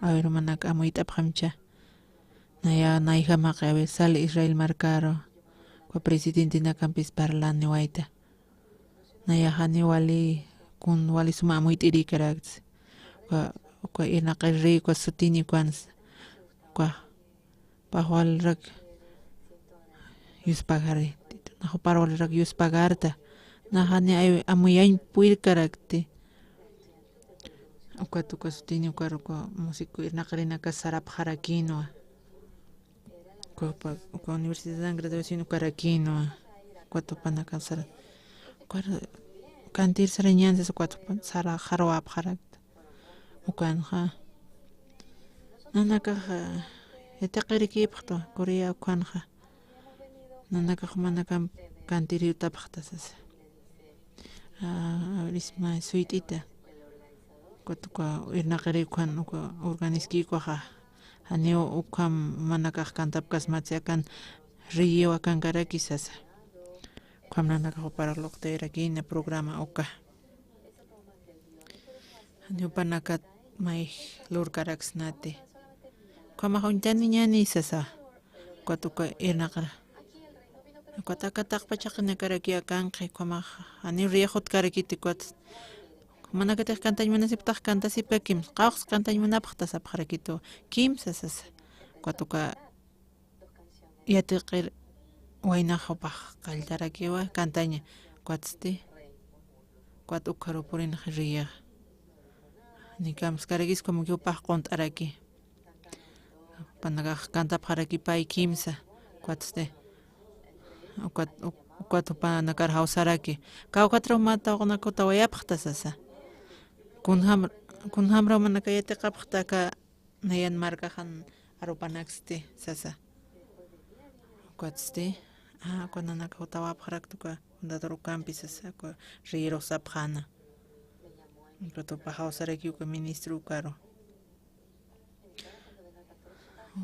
A ver, jumanak amuyt'apxamcha. Naya, nayjamaqi, a ver, sale Israel markaru. Uka presidentenakampis parlaniwayta. Naya jani wali, kun wali suma amuyt'irïkarakts. Uka, uka irnaqiri, uka sutini, ukansa. Uka Pax walirak yuspagari, nax jupar walirak yuspagarta, nax jani amuyañ purirkarakti. Ukat uka sutini ukar uka músico irnaqirinakas sarapxarakïnwa. Uka, uka universidad graduación ukarakïnwa. Ukat jupanakar sara, ukar kantir sarañäni sasa ukat jupan sara jarwapxarakta. Ukanxa. Nanakax, eh, yatiqirikïpxta, Corea ukanxa. Nanakax jumanakam kantir yutapxta sasa. Ah, a ver, isma suyt'ita. Ukat uka irnaqiri ukan uka organiski ukaxa. Janiw ukham jumanakax kantapkasmatsi akan riyiw akankaraki sasa. Ukham nanakax jupar luqtirakïna programa uka. Jani jupanakat mayj lurkaraksnati. Ukhamax uñtaniñäni sasa. Ukat uka irnaqra. Ukat aka taqpach jaqinakaraki akanqi, ukhamax janiw riyix jutkarakiti, ukat jumanakatix kantañ munasipxtax kantasipkakim, qawqs kantañ munapxta sapxarakitu, kimsa sasa. Ukat uka yatiqir waynax jupax qalltarakiwa, kantaña, ukatsti, ukat ukharuw purinx riyixa. Ni kamskarakis como que jupax qunt'araki. Jupanakax kantapxaraki pay kimsa, ukatsti, ukat, uk-, ukat jupanakar jawsaraki. Kawkhatraw mä tawaqunaka jutawayapxta sasa. Kunjam-, kunjamraw jumanaka yatiqapxta aka Nayan markaxan arupanaksti sasa. Ukatsti, ah, uka nanakax jutawapxarakta uka fundador ukampi sasa, uka riyirux sapxäna. Ukat jupax jawsaraki uka ministro ukaru.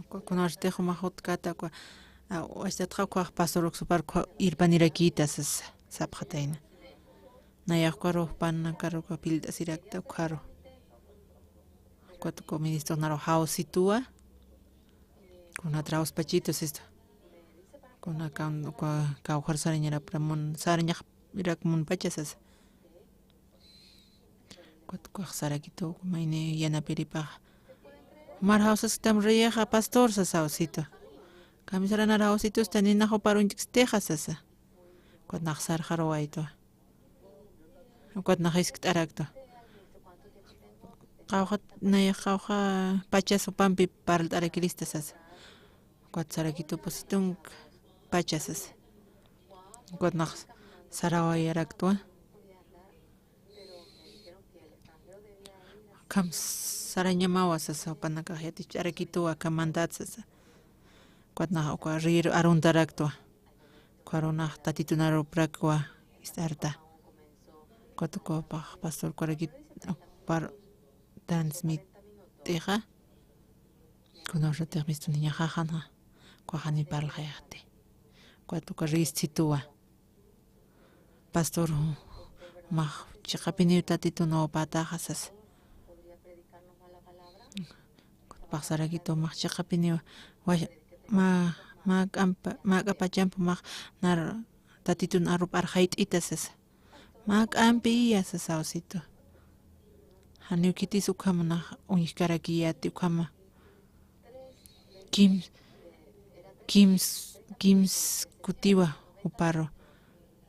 Uka kunartix jumax jutkata uka, ah, wastatxa ukax pastor uksupar uka irpanirakïta sasa, sapxatayna. Nayax ukaru, jupanakaru uka pillt'asirakta ukaru. Ukat uka ministro naru jawsituwa. Kuna trauspachitu sistu. Kuna kan, uka kawjar sarañarapramun, sarañaxpirakmunpacha sasa. Ukat ukax sarakitu, mayni yanapiripax. Jumar jawsasktam riyaxa pastor sasa jawsitu. Kamisaranar jawsitusta ninax juparuñchkstixa sasa. Ukat nax sarxaruwaytu. Ukat nax jiskt'araktu. Qawqhat, nayax qawqha pachas jupampi parlt'arakirista sasa. Ukat sarakitu pusitunk pachas sasa. Ukat nax sarawayaraktwa. Akham sarañamawa sasa, jupanakax yaticharakitu akham mandat sasa. Ukat nax uka rïr aruntaraktwa. Ukaru nax Tatitun aruprakwa ist'arta. Ukat ukapax pastor ukarakit, ukar transmit'ixa. Kuna ursatix mistuniñaxaxanxa. Ukaxani parlxayaxti. Ukat uka rïstsituwa. Pastor, jumax chiqapiniw Tatitun awpataxa sasa. Ukat paxsarakitu jumax chiqapiniw, wa-, ma-, mä k'ampa-, mä k'apachampi jumax nar Tatitun arup arxayt'ita sasa. Mä k'ampi iya sasa jawsitu. Janiw khitis ukhama nax uñjkarakiyäti ukhama. Kim-, kims-, kims kutiwa juparu.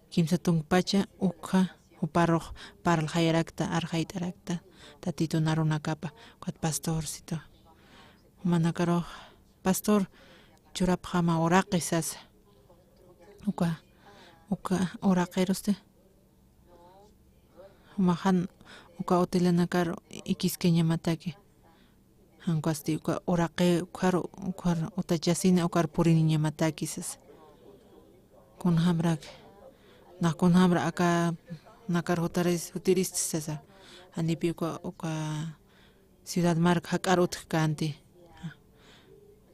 Kimsa tunkpacha ukha juparux parlxayarakta, arxayt'arakta, Tatitun arunakapa, ukat pastorsitu. Jumanakarux, pastor, churapxama uraqi sasa. Uka, uka uraqirusti. Jumax jan uka hotelanakar ikiskañamataki. Jan ukasti uka uraqi ukharu, ukharu utachasina ukar puriniñamataki sasa. Kunjamrak, nax kunjamra aka nakar jutaris, jutiristi sasa. Janipi uka, uka ciudad mark jak'ar utjkänti.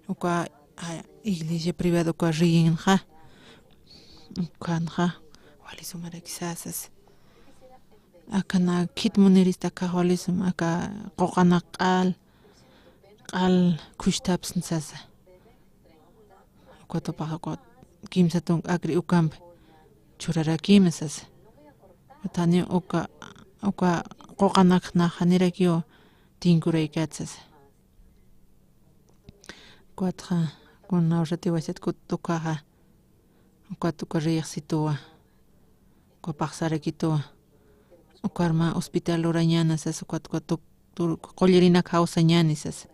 Uka, a, iglesia privada uka riyinxa. Ukanxa, wali sumarakisa sasa. Aka nax khit munirista aka wali sum, aka quqanak q'al, q'al khuchtapsn sasa. Uka tupax uka kimsa tunk akri ukampi churarakima sasa. Uthani uka, uka quqanak nax janirakiw tinkuraykat sasa. Ukatxa, kuna ursati wasat kut ukaxa, ukat uka riyaxsituwa, uka paxsarakituwa, ukar mä hospital lurañäna sasa, ukat uka tuk-, tur-, qullirinak jawsañäni sasa.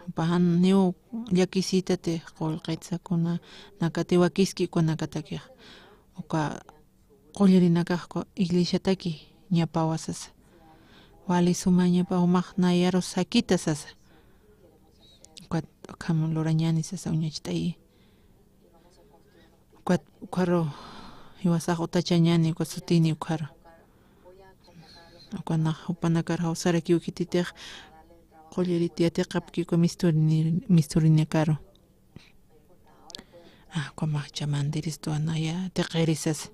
Jupax janiw llakisïtati qullqitsa, kuna nakati wakiski ukanakatakix. Uka qullirinakax uka iglesiataki ñapawa sasa. Wali suma ñapa jumax nayaru sakita sasa. Ukat ukham lurañäni sasa uñacht'ayi. Ukat ukharu jiwasax utachañäni uka sutini ukharu. Uka nax jupanakar jawsarakiw khititix qullirit yatiqapki uka misturini-, misturinakaru. Ah, ukhamax chamantiristwa naya tiqiri sasa.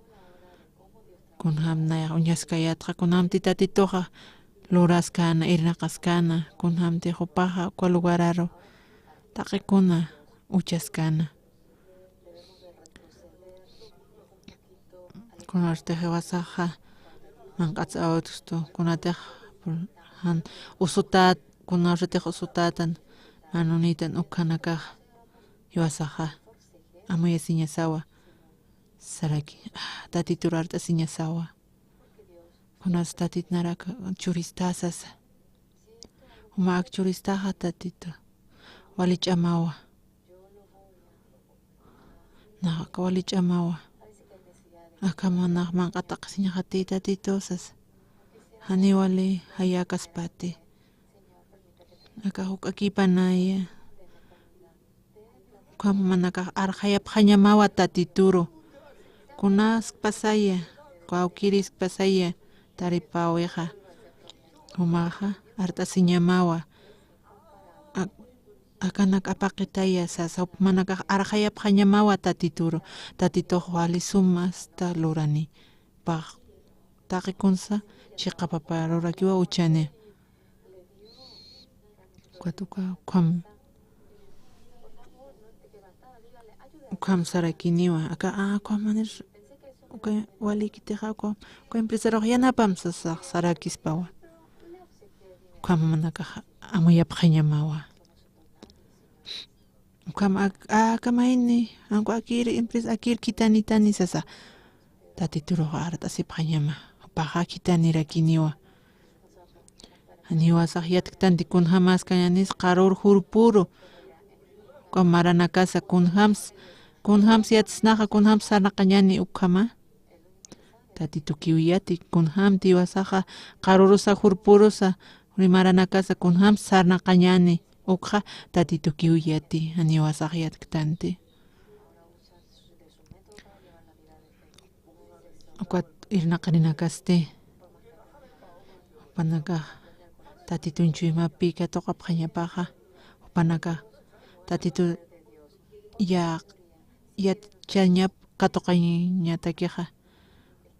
Kunjam nayax uñaskayätxa, kunjamti Tatituxa luraskäna, irnaqaskäna, kunjamti jupaxa uka lugararu taqikuna uchaskäna. Kunartix jiwasaxa manq'ats awtustu, kunatix jan usutät, kunartix usutätan, manunitan ukhanakax jiwasaxa amuyasiñasawa, saraki, ah, Tatitur art'asiñasawa. Kunas Tatit narak churista sasa. Jumax churistaxa Tatitu. Wali ch'amawa. Nax aka wali ch'amawa. Akham nax manq'at'asiñaxati Tatitu sasa. Janiw wali jayäkaspati. Aka juk'akipanaya. Ukham jumanakax arxayapxañamawa Tatituru. Kunaskpasaya, kawkiriskpasaya, taripäwixa. Jumaxa art'asiñamawa. Ak-, akanak apaqitaya sasa, jupanakax arxayapxañamawa Tatituru. Tatitux wali sumasta lurani. Pax taqi kunsa chiqa papa rurakiwa uchani. Ukat uka ukham, ukham sarakiniwa. Aka, a, ukham manir, uka walikitixa, uka, uka empresarux yanapam sasax sarakispawa. Ukham jumanakax amuyapxañamawa. Ukham ak-, aka mayni, anku akir empresa, akir khitanitani sasa. Tatiturux art'asipxañama, jupaxa khitanirakiniwa. Janiwasax yatktanti kunjamas kañanis qarur jurpuru. Uka maranakasa kunjams, kunjams yatsnaxa, kunjams sarnaqañani ukhama. Tatitukiw yati, kunjamti iwasaxa, qarurusa, jurpurusa, uri maranakasa, kunjams sarnaqañani, ukxa Tatitukiw yati, janiwasax yatktanti. Ukat irnaqirinakasti, jupanakax Tatitun chuymapi katuqapxañapaxa, jupanakax Tatitu ya, yachañap katuqañatakixa,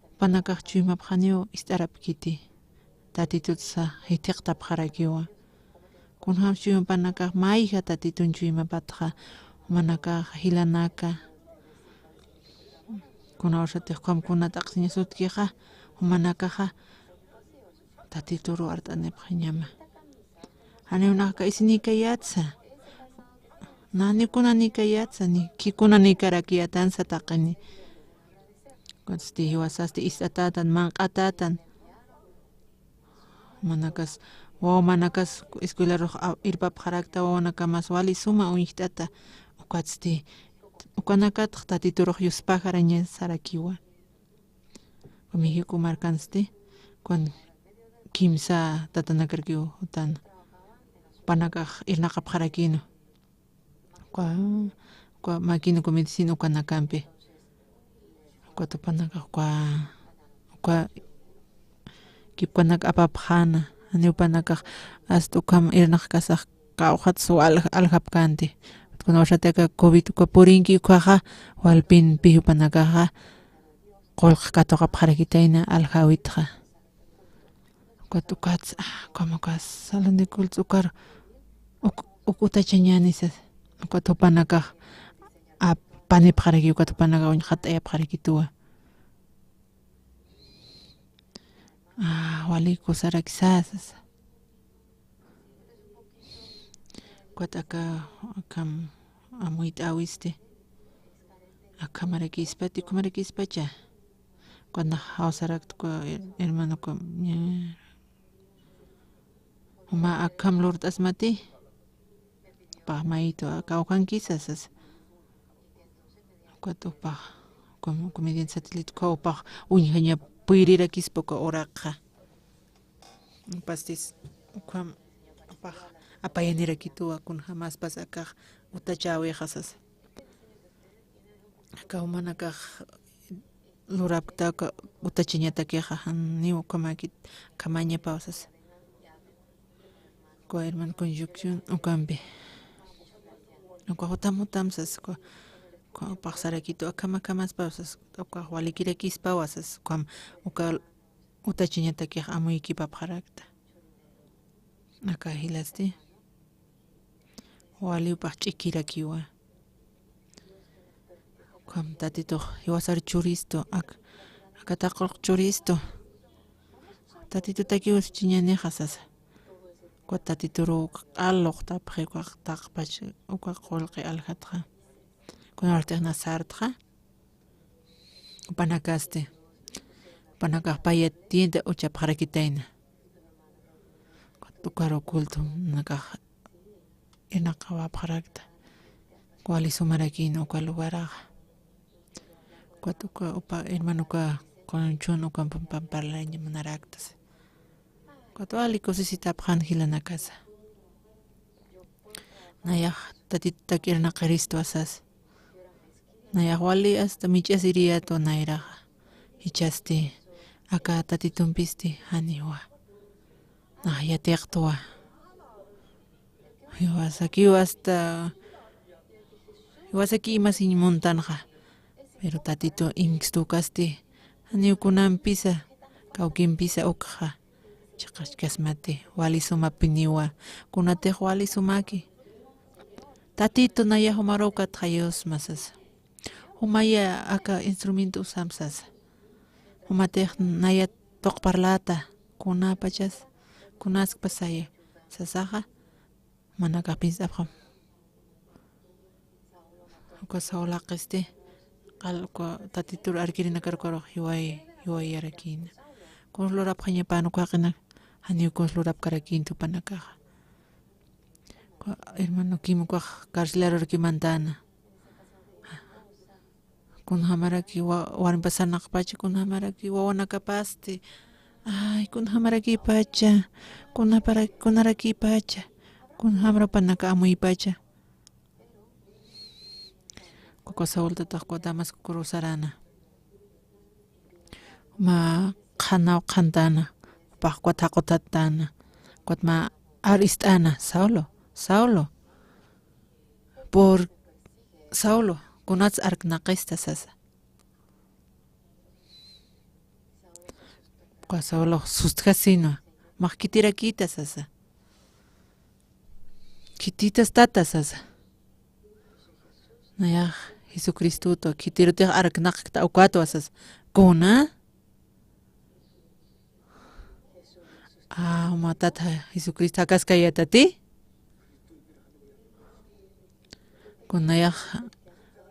jupanakax chuymapxaniw ist'arapkiti. Tatitutsa jithiqtapxarakiwa. Kunjams chuymapanakax mayja Tatitun chuymapatxa, jumanakax jilanaka. Kunawsatix ukham kuna t'aqsiñasutkixa, jumanakaxa Tatituru art'anipxañama. Janiw nax k'aysinikayatsa. Nanikunanïkayatsa, ni khikunanïkarakiyätansa taqini. Ukatsti jiwasasti ist'atätan, manq'atätan. Manakas, wawamanakas escuelarux a-, irpapxarakta, wawanakamas wali suma uñjt'ata. Ukatsti, ukanakatx Tatiturux yuspajaraña sarakiwa. Mexico markansti, kun kimsa tatanakarkiw jutan, jupanakax irnaqapxarakïnwa. Ukwa, ukwa makina uka medicina ukanakampi. Ukat jupanakax ukwa, ukwa kipkanak apapxäna, janiw jupanakax hasta ukham irnaqkasax kawxatsa al-, aljapkänti. Kunawsati aka covid uka purinki ukhaxa, walpinpi jupanakaxa qullq katuqapxarakitayna aljäwitxa. Ukat ukats, ah, como ukas, salón de cultos ukar, uk-, uk utachañäni sas. Ukat jupanakax, ah, panipxaraki, ukat jupanakax uñjat'ayapxarakituwa. Ah, wali kusaraki sasa. Ukat aka, akham amuyt'äwisti. Akhamarakïspati, ukhamarakïspacha. Ukat nax jawsarakta uka her-, hermano uka, ña. Juma akham lurt'asmati. Pax maytu, aka ukankisa sasa. Ukat upax, como comediante satélite uka upax uñjaña puyrirakispa uka uraqxa. Pastis, ukham, upax, apayanirakituwa kunjamaspas akax utachäwixa sasa. Aka jumanakax lurapkta uka utachañatakixa, janiw ukhamäkit akhamañapaw sasa. Uka hermano Concepción ukampi. Uka jutam jutam sasa, uka, uka upax sarakitu, akham akhamaspaw sasa, uka walikirakispawa sasa, ukham, uka utachañatakix amuykipapxarakta. Aka jilasti. Wali upax ch'ikirakiwa. Ukham Tatitux jiwasar churistu, ak-, aka taqurq churistu. Tatitutakiw uschiñänixa sasa. Uka Tatituru uka q'al luqtapxi uka taqpach uka qullqi aljatxa. Kunawsatix na sartxa. Jupanakasti. Jupanakax payat tienda uchapxarakitayna. Ukaru cultonakax irnaqawapxarakta. Wali sumarakïna uka lugaraxa. Ukat uka upa hermano uka Concepción ukampi pamparlaña munaraktas. Ukat wali kusisitapxän jilanakasa. Nayax Tatitutak irnaqiristwa sasa. Nayax wali hasta mich'asiriyätwa nayraxa. Jichhasti aka Tatitumpisti janiwa. Nax yatiqtwa. Jiwasakiw hasta, jiwasaki imasiñ muntanxa. Pero Tatitu inkstukasti, janiw kunampisa, kawkimpisa ukxa. Chiqachkasmati, wali sumapiniwa, kunatix wali sumaki. Tatitu, naya jumaruw katxayusma sasa. Jumaya aka instrumento usam sasa. Jumatix naya tuq parlata, kunapachas, kunaskpasaya sasaxa, manakax pinsapxam. Uka Saul jaqisti, qal uka Tatitur arkirinakar ukarux jiway, jiwayarakïna. Kuns lurapxañapan uka jaqinak, janiw kuns lurapkarakïn tupanakaxa. Uka hermano Kim ukax carcelarurkimantäna. Kunjamaraki wa-, warmipas sarnaqpacha, kunjamaraki wawanakapasti. Ay, kunjamarakipacha, kunapara-, kunarakipacha, kunjamra panaka amuypacha. Uka Saultatax uka Damasco cruzarana. Mä qhanaw qhantana, jupax ukat jaqutattana, ukat mä ar ist'ana, Saulo, Saulo. Por Saulo, kunats arknaqista sasa. Uka Saulo sustjasinwa, max khitirakïta sasa. Khititas tata sasa. Nayax Jesucristutwa, khitirutix arknaqkta ukatwa sasa. Kuna? Ah, mä tata Jesucristo jakaskayätati. Kunayax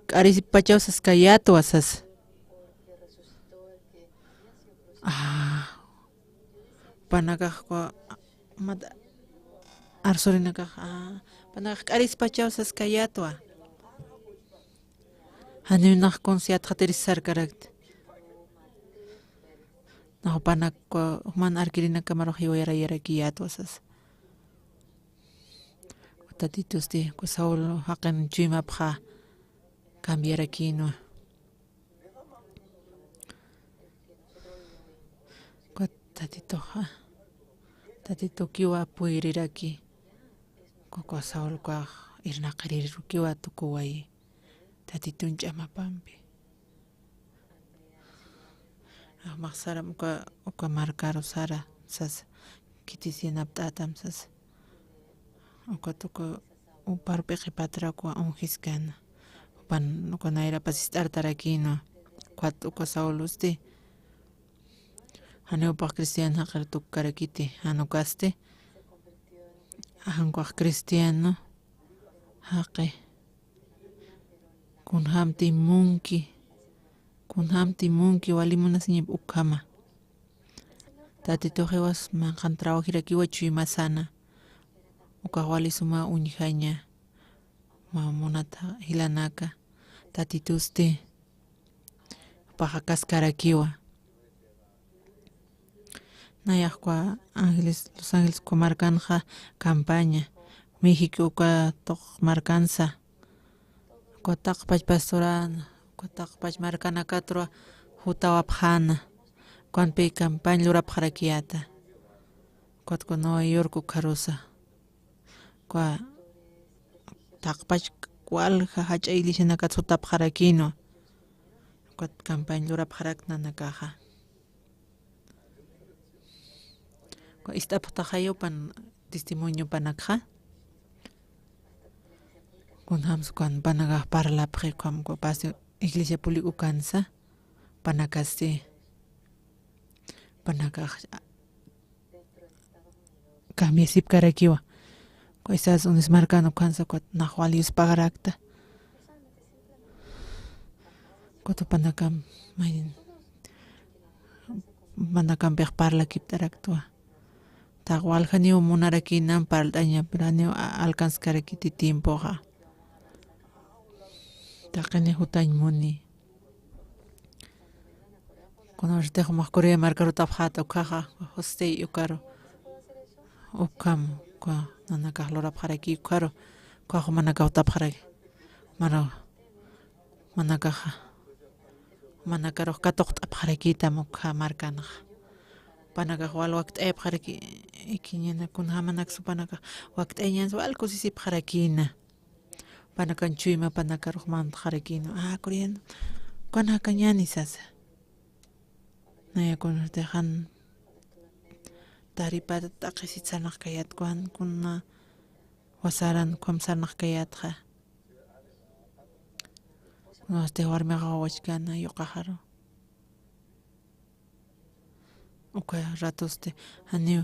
k'arisipachaw saskayätwa sasa. Ah, panakax uka, mä arsurinakax, ah, panakax k'arispachaw saskayätwa. Janiw nax kuns yatxatiris sarkarakta. Nax jupanak uka, juman arkirinakamarux jiwayarayarakiyätwa sasa. Tatitusti uka Saul jaqin chuymapxa cambiarakïnwa. Uka Tatituxa, Tatitukiwa puyriraki. Uka Saul ukax irnaqiririrukiwa tukuwayi. Tatitun ch'amapampi. Ajmax saram uka, uka markaru sara sasa, khitis yanapt'ätam sasa. Ukat uka uparu p'iqipatrak uka ungiskana. Jupan uka nayrapas ist'artarakïnwa. Ukat uka Saulosti janiw jupax cristiano jaqir tukkarakiti, jan ukasti, jan ukax cristiano jaqi. Kunjämti munki, kunjämti munki, wali munasiñap ukhama. Tatitux jiwas manqhan trabajirakiwa chuymasana. Ukax wali suma uñjaña, mä munat jilanaka. Tatitusti jupax jakaskarakiwa. Nayax uka Ángeles, Los Ángeles uka markanxa campaña, México uka tuq markansa, uka taqpach pastorana, uka taqpach markanakatwa jutawapxäna, ukanpi campaña lurapxarakiyäta. Ukat uka Nueva York ukharusa, uka taqpach walja jach'a iglesianakat jutapxarakïnwa. Ukat campaña lurapxarakta nanakaxa. Uka ist'apxtaxay jupan testimonio panakxa. Kunjams ukan panakax parlapxi, ukham uka pastor iglesia pública ukansa, panakasti, panakax cambiasipkarakiwa. Uka Estados Unidos markan ukhansa ukat nax wali yuspagarakta. Ukat panakam, mayn, panakampix parlakipt'araktwa. Taq waljaniw munarakïnam parlt'aña, pero janiw a-, alcanzkarakiti tiempoxa. Taqini jutañ muni. Kunawsatix jumax Corea markarutapxäta ukhaxa, José ukaru. Ukham, uka nanakax lurapxaraki ukharu, uka jumanakax jutapxaraki. Mara, jumanakaxa, jumanakarux katuqt'apxarakïtam ukha markanxa. Jupanakax wal wakt'ayapxaraki, ikiñana kunjamanaksa jupanakax wakt'ayañansa wal kusisipxarakïna. Jupanakan chuymapanakaruxmantxarakïna. Ah, Corriendo, ukanakañäni sasa. Naya kunasti jan taripata t'aqhisit sarnaqkayät, ukan kuna wasaran ukham sarnaqkayätxa. Kunasti warmixa wawachkana yuqaxaru. Uka ratosti janiw,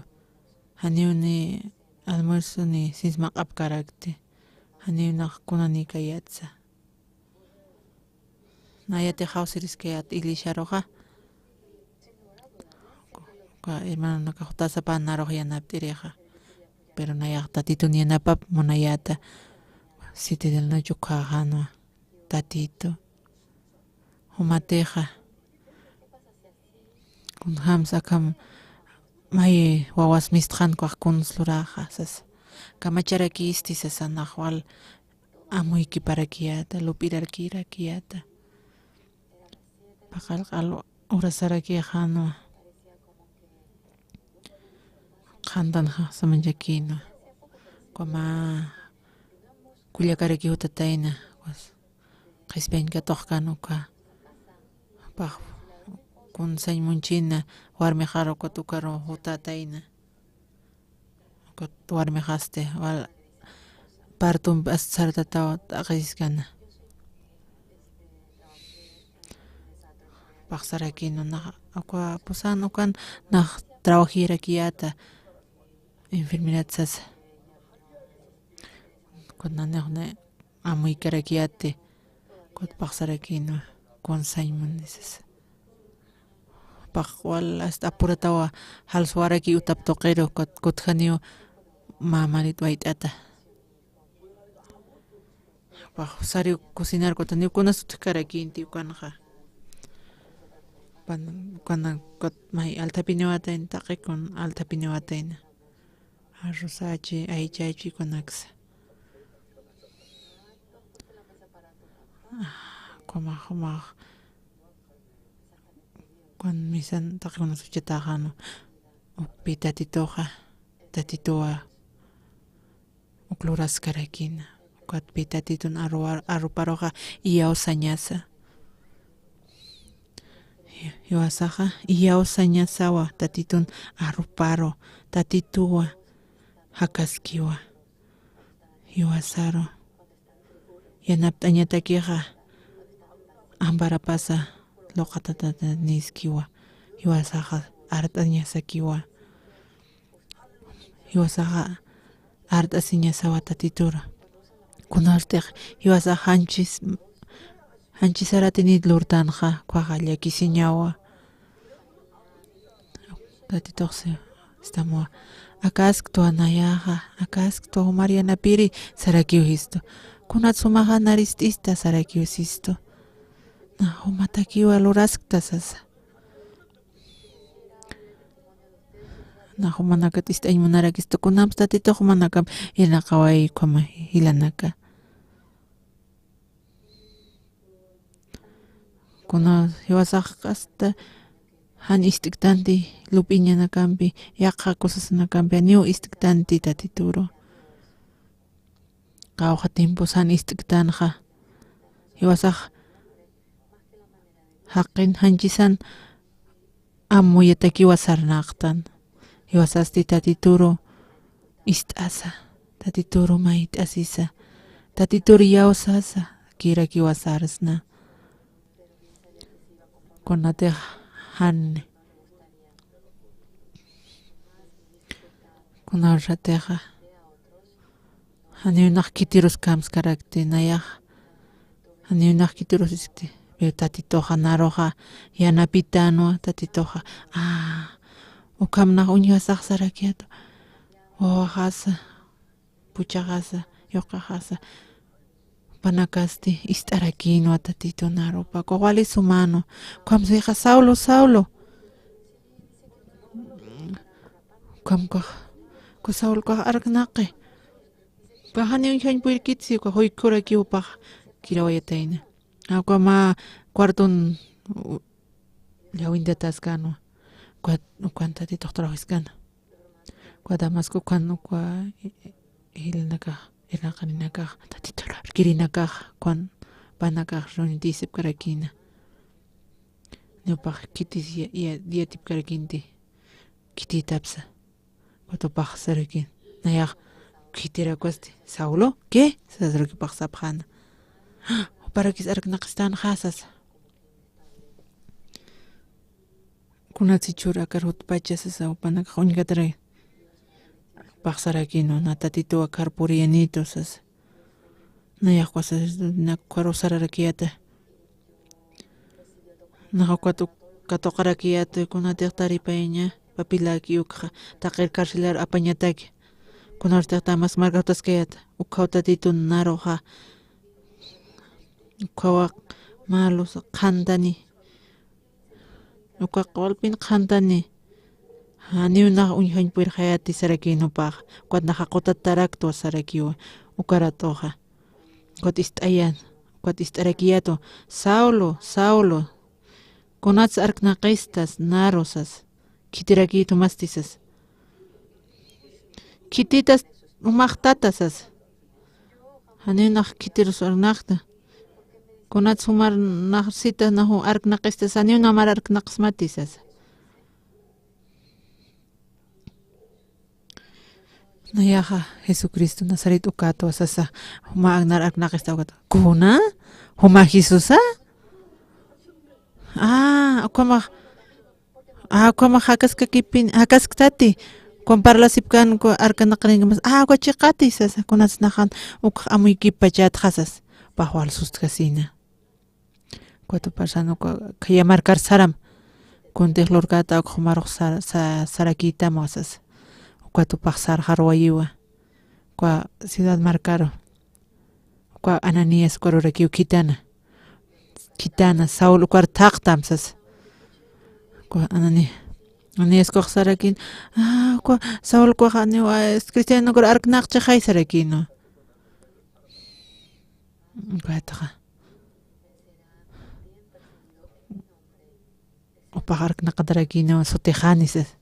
janiw ni almuerzo ni sismaq'apkarakti, janiw nax kunanïkayätsa. Nayati jawsiriskayät iglesiaruxa. Uka hermanonakax jutasapänarux yanapt'irixa. Pero nayax Tatitun yanapap munayäta. Siete de la noche ukkhaxänwa. Tatitu, jumatixa kunjams akham may wawas mistxan ukax kuns luraxa sasa. Kamacharakisti sasa, nax wal amuykiparakiyäta, lup'irakirakiyäta. Paqallq'al urasarakixänwa. Qhantanxa samanchakïnwa. Ukhamä kullakaraki jutatayna, pues, qhispiñ katuqkän uka. Pax kunsañ munchïna, warmixar ukat ukaru jutatayna. Ukat warmixasti wal partumpi ast sartataw t'aqhisiskana. Paxsarakïnwa nax, uka pusan ukan nax trabajirakiyäta, enfermedad sasa. Kunanix ni amuykarakiyäti, ukat paxsarakïnwa, kunsañ muni sasa. Pax wal hasta apuratawa jalsuwaraki utap tuqiru, kut-, kutjaniw mä marit wayt'ata. Pax sariw cocinar kutaniw kunas utjkarakïnti ukanxa. Pan-, ukanak kut-, may althapiniwatayna, taqi kun althapiniwatayna. Arrozachi, aychachi kunaksa. Ah, jumax, jumax. Kun misan taqi kunas juchataxänwa. Ukpi Tatituxa, Tatituwa uk luraskarakïna. Ukatpi Tatitun arruwa-, arruparuxa iyawsañasa. Jiwasaxa iyawsañasawa Tatitun arruparu, Tatituwa jakaskiwa. Jiwasaru yanapt'añatakixa amparapasa luqatatanïskiwa. Jiwasaxa art'añasakiwa. Jiwasaxa art'asiñasawa Tatituru. Kunartix jiwasax janchis, janchisaratini lurtanxa, ukhaxa llakisiñawa. Tatituxsi istamuwa. Akasktwa nayaxa, akasktwa jumar yanapiri sarakiw sistu. Kunat sumaxa narist'ista sarakiw sistu. Na jumatakiwa luraskta sasa. Nax jumanakat ist'añ munarakistu, kunjams Tatitux jumanakamp irnaqaway ukhama jilanaka. Kuna jiwasax hasta jan ist'ktanti lup'iñanakampi, yaqha cosasanakampi, janiw ist'ktanti Tatituru. Qawqha tiempos jan ist'ktanxa. Jiwasax jaqin janchisan amuyatakiwa sarnaqtan. Jiwasasti Tatituru ist'asa, Tatituru mayt'asisa, Tatituru iyawsasa, kirakiwa sarsna. Kunatix jan, kuna ratixa janiw nax khitirus kamskarakti nayax. Janiw nax khitirus iskti. Pero Tatituxa naruxa yanapitänwa, Tatituxa. Ah, ukham nax uñjasax sarakiyätwa. Wawaxasa, puchaxasa, yuqaxasa. Jupanakasti ist'arakïnwa Tatitun arupa. Ukax wali sumänwa. Ukhamsa jixa, Saulo, Saulo. Ukham ukax, uka Saulo ukax arknaqi. Ukax janiw uñjañ purirkiti, ukax juykurakiw jupax kirawayatayna. Uka mä cuarton, u-, llawintataskänwa. Ukat, ukan Tatitux trabajaskana. Uka Damasco ukan uka, i-, i-, jilanakax, irnaqarinakax, Tatitur arkirinakax, ukan panakax reunitïsipkarakïna. Niw upax khitis ya-, ya-, yatipkarakïnti, khititapsa. Ukat upax sarakïn. Nayax khitirakwasti. Saulo, ¿qué? Sasaraki upax sapxäna. Juparakis arknaqistänxa sasa. Kunatsa jichhür akar jutpacha sasa, jupanakax uñkataray. Upax sarakïnwa, na Tatitu akar puriyanitu sasa. Nayax uka sacerdotenak ukharuw sararakiyäta. Nax ukat uk-, katuqarakiyäta, kunatix taripayaña, papiläki ukxa, taqir carcelar apañataki. Kunartix Damasco markar jutaskayäta, ukhaw Tatitun naruxa, ukhawa mä luz qhantani. Uka q'ulpin qhantani. Janiw nax uñjañ purirxayäti sarakïn jupax. Ukat naxa qutataraktwa sarakiwa. Ukarat'uxa. Ukat ist'ayan. Ukat ist'arakiyätwa. Saulo, Saulo. Kunats arknaqistas, naru sas. Khitirakïtumasti sas. Khititas jumax tata sas. Janiw nax khitirus arknaqta. Kunats jumar nax sita nax arknaqista sas, janiw namar arknaqsmati sasa. Nayaxa Jesucristo Nazaret ukatwa sasa, juma aknar arknaqista ukat. ¿Kuna? ¿Juma Jesusa? Ah, ukhamax Ah, ukhamax jakaskakipin, jakasktati. Ukham parlasipkän uka arkanaqarinkamas. Ah, uka chiqati sasa, kunats naxan ukx amuykipachatxa sasa. Upax wal sustkasïna. Ukat uparsan uka khaya markar saram. Kuntix lurkäta ukx jumarux sar-, sa-, sarakïtamwa sasa. Ukat upax sarxaruwayiwa. Uka ciudad markaru. Uka Ananías uka rurakiw khitana. Khitana, Saúl ukar thaqtam sasa. Uka Anani-, Ananías ukax sarakïn, ah, uka Saúl ukax janiw, ah, es cristiano ukar arknaqchixay sarakïnwa. Ukatxa. Upax arknaqatarakïnwa sutixani sasa.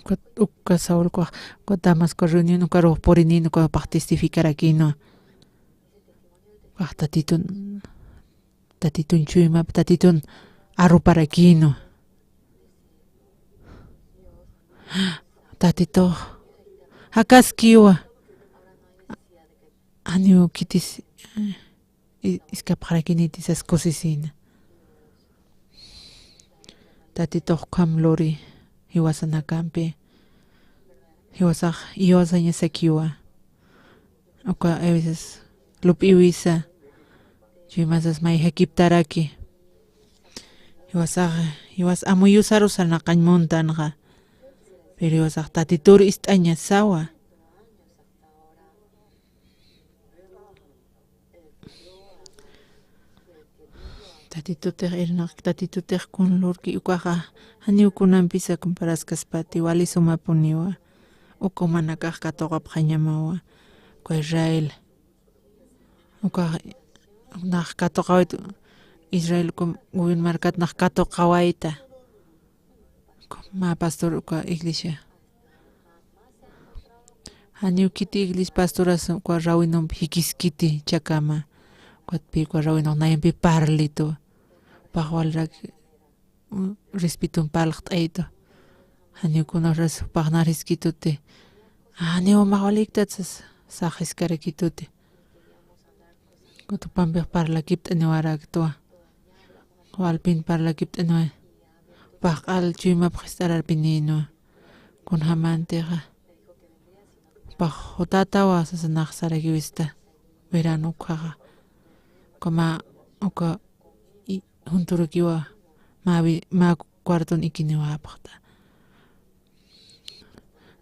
Ukat, uka Saúl ukax, uka Damasco reunión ukarux purinïn ukapax testificarakïnwa. Ukax Tatitun, Tatitun chuymap, Tatitun aruparakïnwa. Tatitux jakaskiwa. Janiw khitis, i-, iskapxarakïniti sas kusisïna. Tatitux ukham luri jiwasanakampi. Jiwasax, jiwasañasakiwa. Uka a veces lup'iwisa. Chuymasas mayjakiptaraki. Jiwasax, jiwas amuyusaru sarnaqañ muntanxa. Pero jiwasax Tatitur ist'añasawa. Tatitutix irnaq, Tatitutix kun lurki ukaxa, janiw kunampisa comparaskaspati, wali sumapuniwa. Uka jumanakax katuqapxañamawa. Uka Israel. Ukax nax katuqawayta, Israel uka gobierno markat nax katuqawayta. Mä pastor uka iglesia. Janiw khiti iglesia pastoras uka rawinump jikiskiti chakama. Ukatpï uka rawinux nayampi parlitu. Upax walrak, mm, respeton parlxt'aytu. Janiw kunaxras jupax nar jiskituti. Janiw max waliktat sas, sax jiskarakituti. Ukat jupampix parlakipt'aniwaraktwa. Walpin parlakipt'aniwa. Jupax q'al chuymapx jist'ararpinïnwa. Kunjamantixa. Jupax jutatawa sasa nax sarakiwista. Verano ukhaxa. Uka mä, uka i-, junturukiwa. Mä wi-, mä cuarton ikiniwapxta.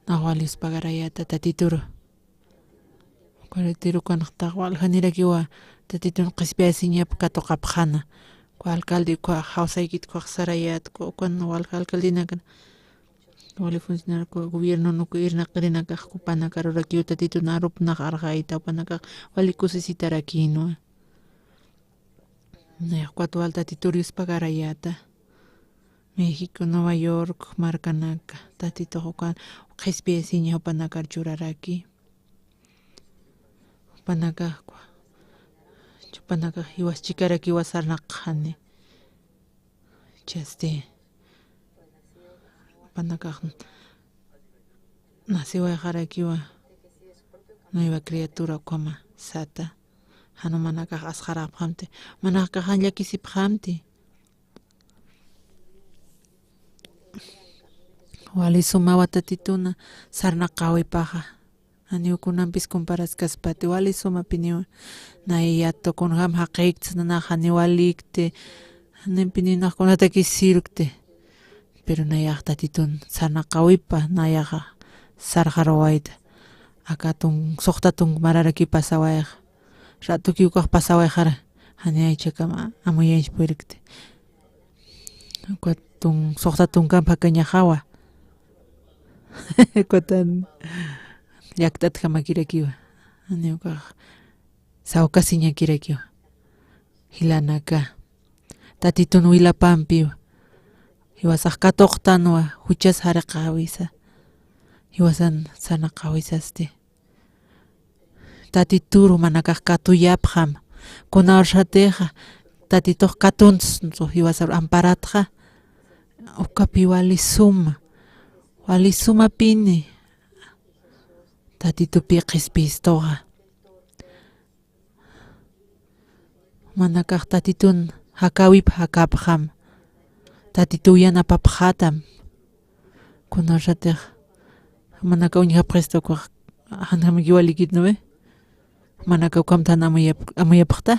Nax wal yuspagarayäta Tatituru. Uka retirukanxtax waljanirakiwa Tatitun qhispiyasiñap katuqapxäna. Uka alcalde uka jawsaykit ukax sarayät, uka, ukan walja alcaldenakan. Wali funcionario uka gobiernon uka irnaqirinakax jupanakar urakiw Tatitun arup nax arxayta, jupanakax wali kusisitarakïnwa. Nayax ukat wal Tatitur yuspagarayäta. México, Nueva York markanaka, Tatitux ukan qhispiyasiña jupanakar churaraki. Jupanakax, jupanakax jiwas chikarakiwa sarnaqxani. Chasti, jupanakax naciwayxarakiwa nueva criatura ukhama sata. Jan jumanakax asxarapxamti, jumanakax jan llakisipxamti. Wali sumawa Tatituna sarnaqawipaxa. Janiw kunampis comparaskaspati, wali sumapiniwa. Nay yattu kunjam jaqïkti, nanax janiw walikti, janimpiniw nax kunatakis sirkti. Pero nayax Tatitun sarnaqawipa, nayaxa sarxaruwayta. Aka tun, suxta tunk mararaki pasawayxa. Ratuki ukax pasawayxara, jani aychakam a-, amuyañch purirkti. Uka tun, suxta tunkamp jakañaxawa. Uka tan llakt'atjamakirakiwa. Jani ukax sawkasiñakirakiwa. Jilanaka, Tatitun wilapampiwa. Jiwasax katuqtanwa, juchas jariqäwisa. Jiwasan sarnaqäwisasti. Tatituru jumanakax katuyapxam. Kunawsatixa Tatitux katuntsnsu jiwasar amparatxa. Ukapi wali suma, wali sumapini Tatitupi qhispistuxa. Jumanakax Tatitun jakäwip jakapxam. Tatituw yanapapxätam. Kunawsatix jumanaka uñjapxistu ukax, janjamaki walikit, ¿no ve? Jumanaka ukham than amuyap-, amuyapxta.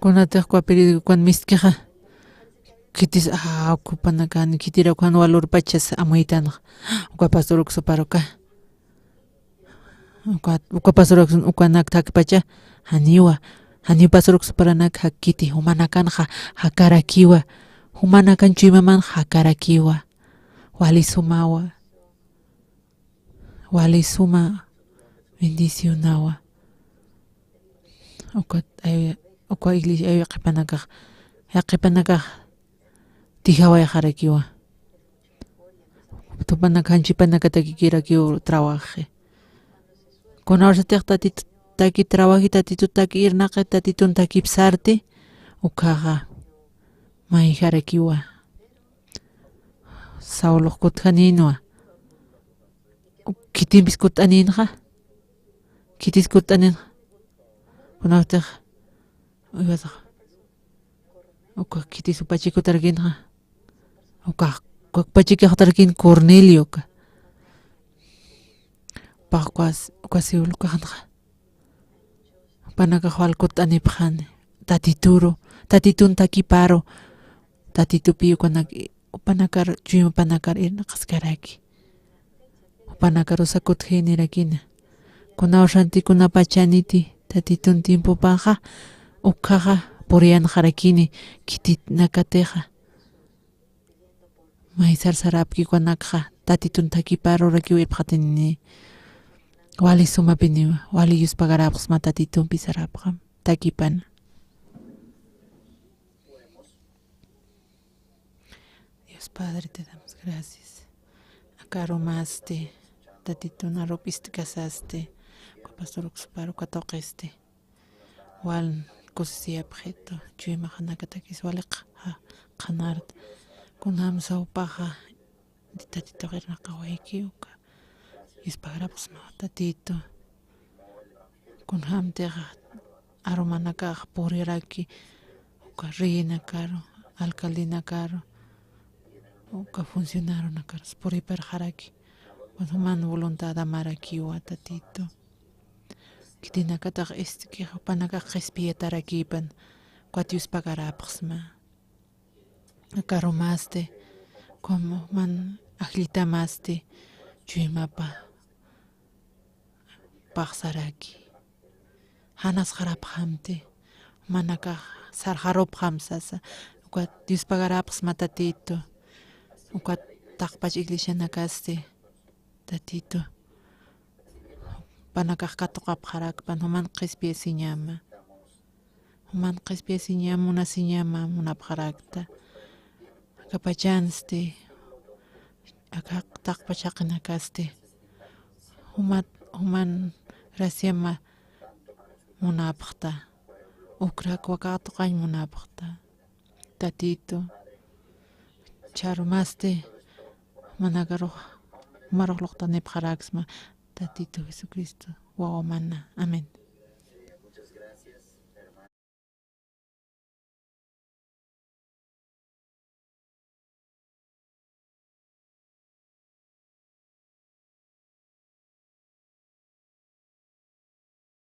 Kunatix uka periódico ukan mistkixa, khitis, ah, uka jupanaka jani khitirak jan valorpachas amuytanxa. Uka pastor uksuparuka. Uka, uka pastor uksun ukanak thakpacha, janiwa, janiw pastor uksuparanak jakiti, jumanakan ja-, jakarakiwa, jumanakan chuymaman jakarakiwa, wali sumawa, wali suma bendicionawa. Uka, ay, uka iglesia, ay, yaqhipanakax, yaqhipanakax tijawayxarakiwa. Jupanakax janchipanakatakikirakiw trawaji. Kunawsatix Tatitutaki trawaji, Tatitutaki irnaqi, Tatitun takipsarti, ukkhaxa mayjarakiwa. Saulux kutxanïnwa. Khitimpis kutt'anïnxa. Khitis kutt'anïnxa. Kunawsatix, uywatax, uka khitis jupachikutarkïnxa. Ukax, uka jupachikixtarkïn Cornelioka. Jupax ukas, uka Saul ukaxanxa. Jupanakax wal kutt'anipxani. Tatituru, Tatitun takiparu. Tatitupi ukanak, jupanakar, chuymapanakar irnaqaskaraki. Jupanakarusa kutxinirakina. Kunawsanti kunapachaniti Tatitun tiempopaxa, ukkhaxa puriyanxarakini, khitinakatixa. Maysar sarapki ukanakxa, Tatitun takiparurakiw irpxatinini. Wali sumapiniwa, wali yuspagarapxsma Tatitumpi sarapxam, takipana. Dios Padre, te damos gracias. Aka arumasti, Tatitun arup ist'kasasti, uka pastor uksuparu katuqisti. Wal kusisiyapxitu, chuymaxanakatakis wali qha-, qhanart. Kunjamsa jupaxa, Tatitux irnaqawayki uka. Yuspagarapxsma Tatitu. Kunjamtixa arumanakax puriraki, uka reynakaru, alcaldenakaru, uka funcionaronakaru puriparxaraki. Juman voluntad amarakiwa Tatitu. Khitinakatix ist'kixa jupanakax qhispiyatarakïpan, ukat yuspagarapxsma. Aka arumasti, como man ajllitamasti, chuymapa paxsaraki. Janasxarapxamti, jumanakax sarxarupxam sasa, ukat yuspagarapxsma Tatitu, ukat taqpach iglesianakasti, Tatitu, jupanakax katuqapxarakpan, juman qhispiyasiñama. Juman qhispiyasiñam munasiñama munapxarakta. Akapachansti, aka taqpach jaqinakasti jumat juman graciama munapxta. Ukrak waka tuqañ munapxta. Tatitu, charumasti, manakarux, jumarux luqtanipxaraksma. Tatitu Jesucristo wawamana. Amén.